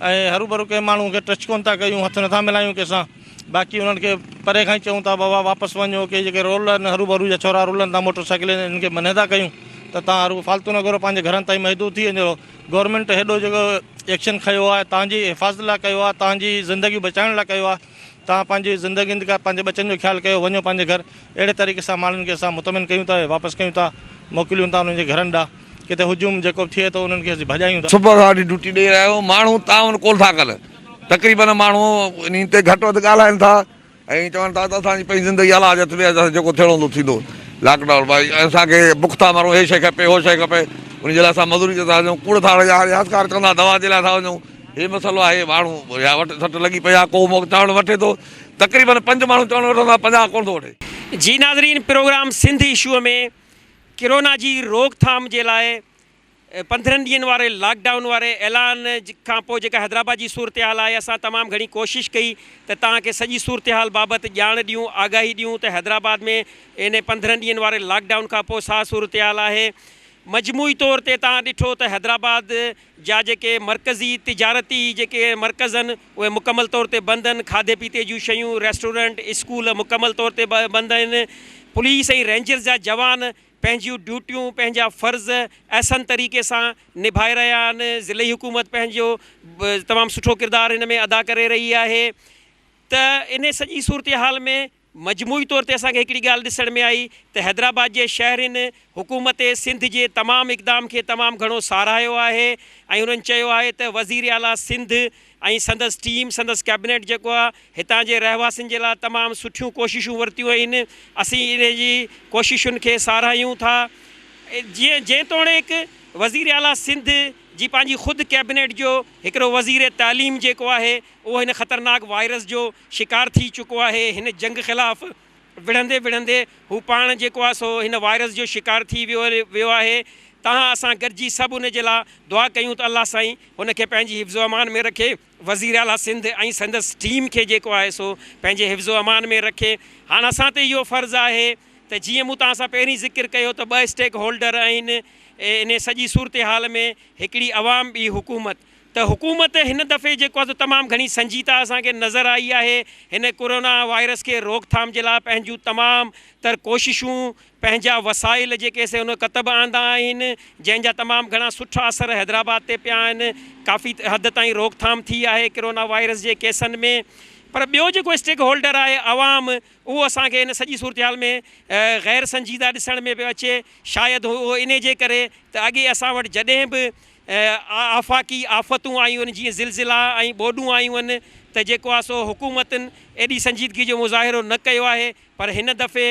۽ هروڀرو ڪنهن ماڻهو کي ٽچ ڪونه ٿا ڪيون هٿ نٿا ملايون ڪنهن سان باقي انهن کي پري کان ئي چئون ٿا بابا واپس وڃو ڪي جيڪي رولن هروڀرو جا ڇورا رولن ٿا موٽر سائيڪلين انهن کي منع ٿا ڪيون ته تان هرو فالتو نه گهرو پنهنجي گهرن تائين محدود ٿي وڃو گورنمينٽ هيڏو جيڪو ايڪشن کنيو آهي تان جي حفاظت لاء ڪيو آهي تان جي زندگي بچائڻ لاء ڪيو آهي تان پنهنجي زندگين کان پنهنجي ٻچن جو خيال ڪيو وڃو پنهنجي گهر اهڙي طريقي سان ماڻهن کي اسان مطمئن ڪيون ٿا ۽ واپس ڪيون ٿا موڪليون ٿا انهن جي گهرن ڏانهن ڪٿي هجوم جيڪو به ٿئي ٿو انهن کي اسين ڀڄايون ٿا. صبح کان وٺي ڊيوٽي ڏئي رهيا آهيون ماڻهو تعاون ڪونه ٿا ڪن تقريبن ماڻهو انهي تي گهٽ وڌ ڳالهائن ٿا ۽ چون ٿا ته اسان جي پنهنجي زندگي الله جي هٿ ۾ آهي جيڪو ٿيڻو هوندو ٿيندو لاڪ ڊائون ڀائي اسان کي بک ٿا مرون هي شي کپي هو شي کپي ان جي لاء اسان مزوري تي ٿا وڃون ڪوڙ ٿا هڻن هٿ چوندا دوا جي لاء ٿا وڃون هي مسئلو آهي ماڻهو يا وٺ سٽ لڳي پئي آهي ڪو چوڻ وٺي ٿو تقريبن پنج ماڻهو چوڻ وٺندا 50 ڪونه ٿو وٺي. جي ناظرين پروگرام سنڌ اشو ۾ ڪرونا جي روڪٿام جي لاء 15 ڏينهن واري لاڪ ڊائون واري اعلان کان پوء جيڪا حيدرآباد جي صورتحال آهي اسان تمام گهڻي ڪوشش ڪئي ته توهان کي سڄي صورتحال بابت ڄاڻ ڏيون آگاهي ڏيون ته حيدرآباد ۾ ان 15 ڏينهن واري لاڪ ڊائون کان پوء ڇا صورتحال آهي مجموعي طور تي توهان ڏٺو ته حيدرآباد جا جيڪي مرڪزي تجارتي جيڪي مرڪز آهن اهي مڪمل طور تي بند آهن کاڌي پيتي جون شيون ريسٽورنٽ اسڪول مڪمل طور تي بند آهن پوليس ۽ رينجرز جا جوان پنهنجيون ڊيوٽيون پنهنجا فرض احسن طريقي سان نڀائي رهيا آهن ضلعي حڪومت پنهنجو تمام سٺو ڪردار هن ۾ ادا ڪري رهي آهي ته انهي سڄي صورتحال ۾ مجموعي طور تي اسان کي هڪڙي ڳالهه ڏسڻ ۾ آئي ته حيدرآباد جي شهرين حڪومت سنڌ جي تمام اقدام کي تمام گهڻو ساراهيو آهي ۽ انهن چيو آهي ته وزير اعليٰ سنڌ ۽ سندس ٽيم سندس ڪيبنيٽ جيڪو آهي هتان جي رهواسين جي لاء تمام سٺيون ڪوششون ورتيون آهن اسين انهي جي ڪوششن کي ساراهيون ٿا جيئن جيتوڻيڪ وزير اعليٰ سنڌ جي پنهنجي خود ڪيبنيٽ جو هڪڙو وزير تعليم جيڪو آهي اهو هن خطرناڪ وائرس جو شڪار ٿي چڪو آهي، هن جنگ خلاف وڙهندي وڙهندي هو پاڻ جيڪو آهي سو هن وائرس جو شڪار ٿي ويو آهي، تهان اسان گڏجي سڀ ان جي لا دعا ڪيون ته الله سائين هن کي پنهنجي حفظ و امان ۾ رکي، وزير اعليٰ سنڌ ۽ سندس ٽيم کي جيڪو آهي سو پنهنجي حفظ و امان ۾ رکي، هاڻ اسان تي اهو فرض آهي ته جيئن مون توهان سان پهرين ذڪر ڪيو ته ٻه اسٽيڪ هولڊر آهن. انهي سڄي صورتحال ۾ هڪڙي عوام ٻي حڪومت ته حڪومت هن دفعي جيڪو آهي سو تمام گهڻي سنجيده اسان کي نظر آئي آهي هن ڪورونا وائرس کي روڪٿام جي لاء پنهنجون تمام تر ڪوششون پنهنجا وسائل جيڪي سي ان ڪتب آندا آهن جنهن جا تمام گهڻا سٺا اثر حيدرآباد تي پيا آهن ڪافي حد تائين روڪٿام ٿي آهي ڪرونا وائرس جي ڪيسن ۾ پر ٻيو جيڪو اسٽيڪ هولڊر آهي عوام اهو اسان کي هن سڄي صورتحال ۾ غير سنجيده ڏسڻ ۾ پيو اچي شايد اهو انهي جي ڪري ته اڳي اسان وٽ جڏهن به آفاقي آفتون آيون آهن جيئن زلزلا ۽ ٻوڏون آيون آهن ته جيڪو آهي سو حڪومتن ايڏي سنجيدگي جو مظاهرو نه ڪيو آهي پر هن دفعي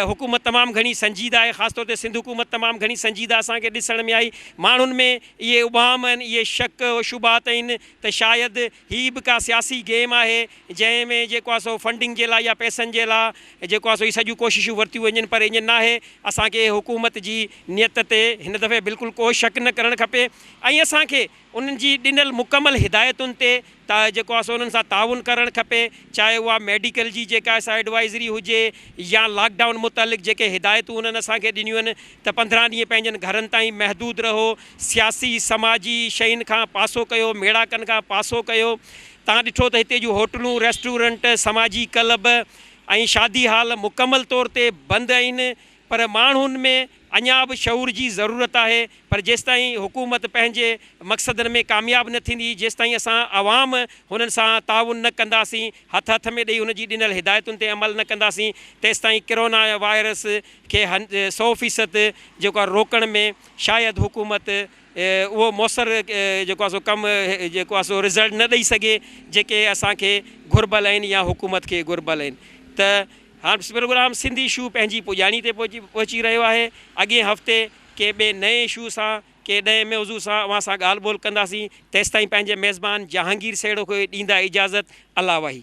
حڪومت تمام گهڻي سنجيده آهي خاص طور تي سنڌ حڪومت تمام گهڻي سنجيده اسان کي ڏسڻ ۾ آئي ماڻهن ۾ اهي ابهام آهن اهي شڪ و شبهات آهن ته شايد هي به ڪا سياسي گيم آهي جنهن ۾ جيڪو آهي سو فنڊنگ جي لاء يا پئسن جي لاء جيڪو آهي سو هي سڄيون ڪوششون ورتيون وڃن پر ائين ناهي اسان کي حڪومت جي نيت تي هن دفعي بلڪل ڪو شڪ نه ڪرڻ کپي ۽ اسان کي انهن جي ڏنل مڪمل هدايتن تي ته جيڪو آهي سو انهن سان تعاون ڪرڻ کپي چاهي اها ميڊيڪل جي جيڪا آهي سا ايڊوائزري هجي يا لاڪ ڊائون متعلق جيڪي هدايتون انهن اسان کي ڏنيون آهن ته 15 ڏينهن پنهنجن گهرن تائين محدود رهو سياسي سماجي شين کان پاسو ڪيو ميڙاڪن کان پاسو ڪيو توهان ڏٺو ته هتي جون هوٽلون ريسٽورنٽ سماجي ڪلب ۽ شادي هال مڪمل طور تي بند آهن پر ماڻهن ۾ اڃا به شعور جي ضرورت آهي پر جيستائين حڪومت پنهنجي مقصدن ۾ ڪامياب نه ٿيندي جيستائين اسان عوام هنن سان تعاون نه ڪنداسين هٿ هٿ ۾ ڏئي هن جي ڏنل هدايتن تي عمل نه ڪنداسين تيستائين ڪرونا وائرس کي 100% جيڪو آهي روڪڻ ۾ شايد حڪومت اهو موثر جيڪو آهي سو ڪم جيڪو آهي سو رزلٽ نه ڏئي سگهي جيڪي اسان کي گهربل آهن يا حڪومت کي گهربل آهن ته هاڻ پروگرام سنڌ اشو پنهنجي پڄاڻي تي پهچي رهيو آهي اڳئين هفتي ڪنهن ٻئي نئين اشو سان ڪنهن نئين موضوع سان اوهان سان ڳالهه ٻولهه ڪنداسين تيستائين پنهنجي ميزبان جهانگير سهڙو کي ڏيندا اجازت الله واهي.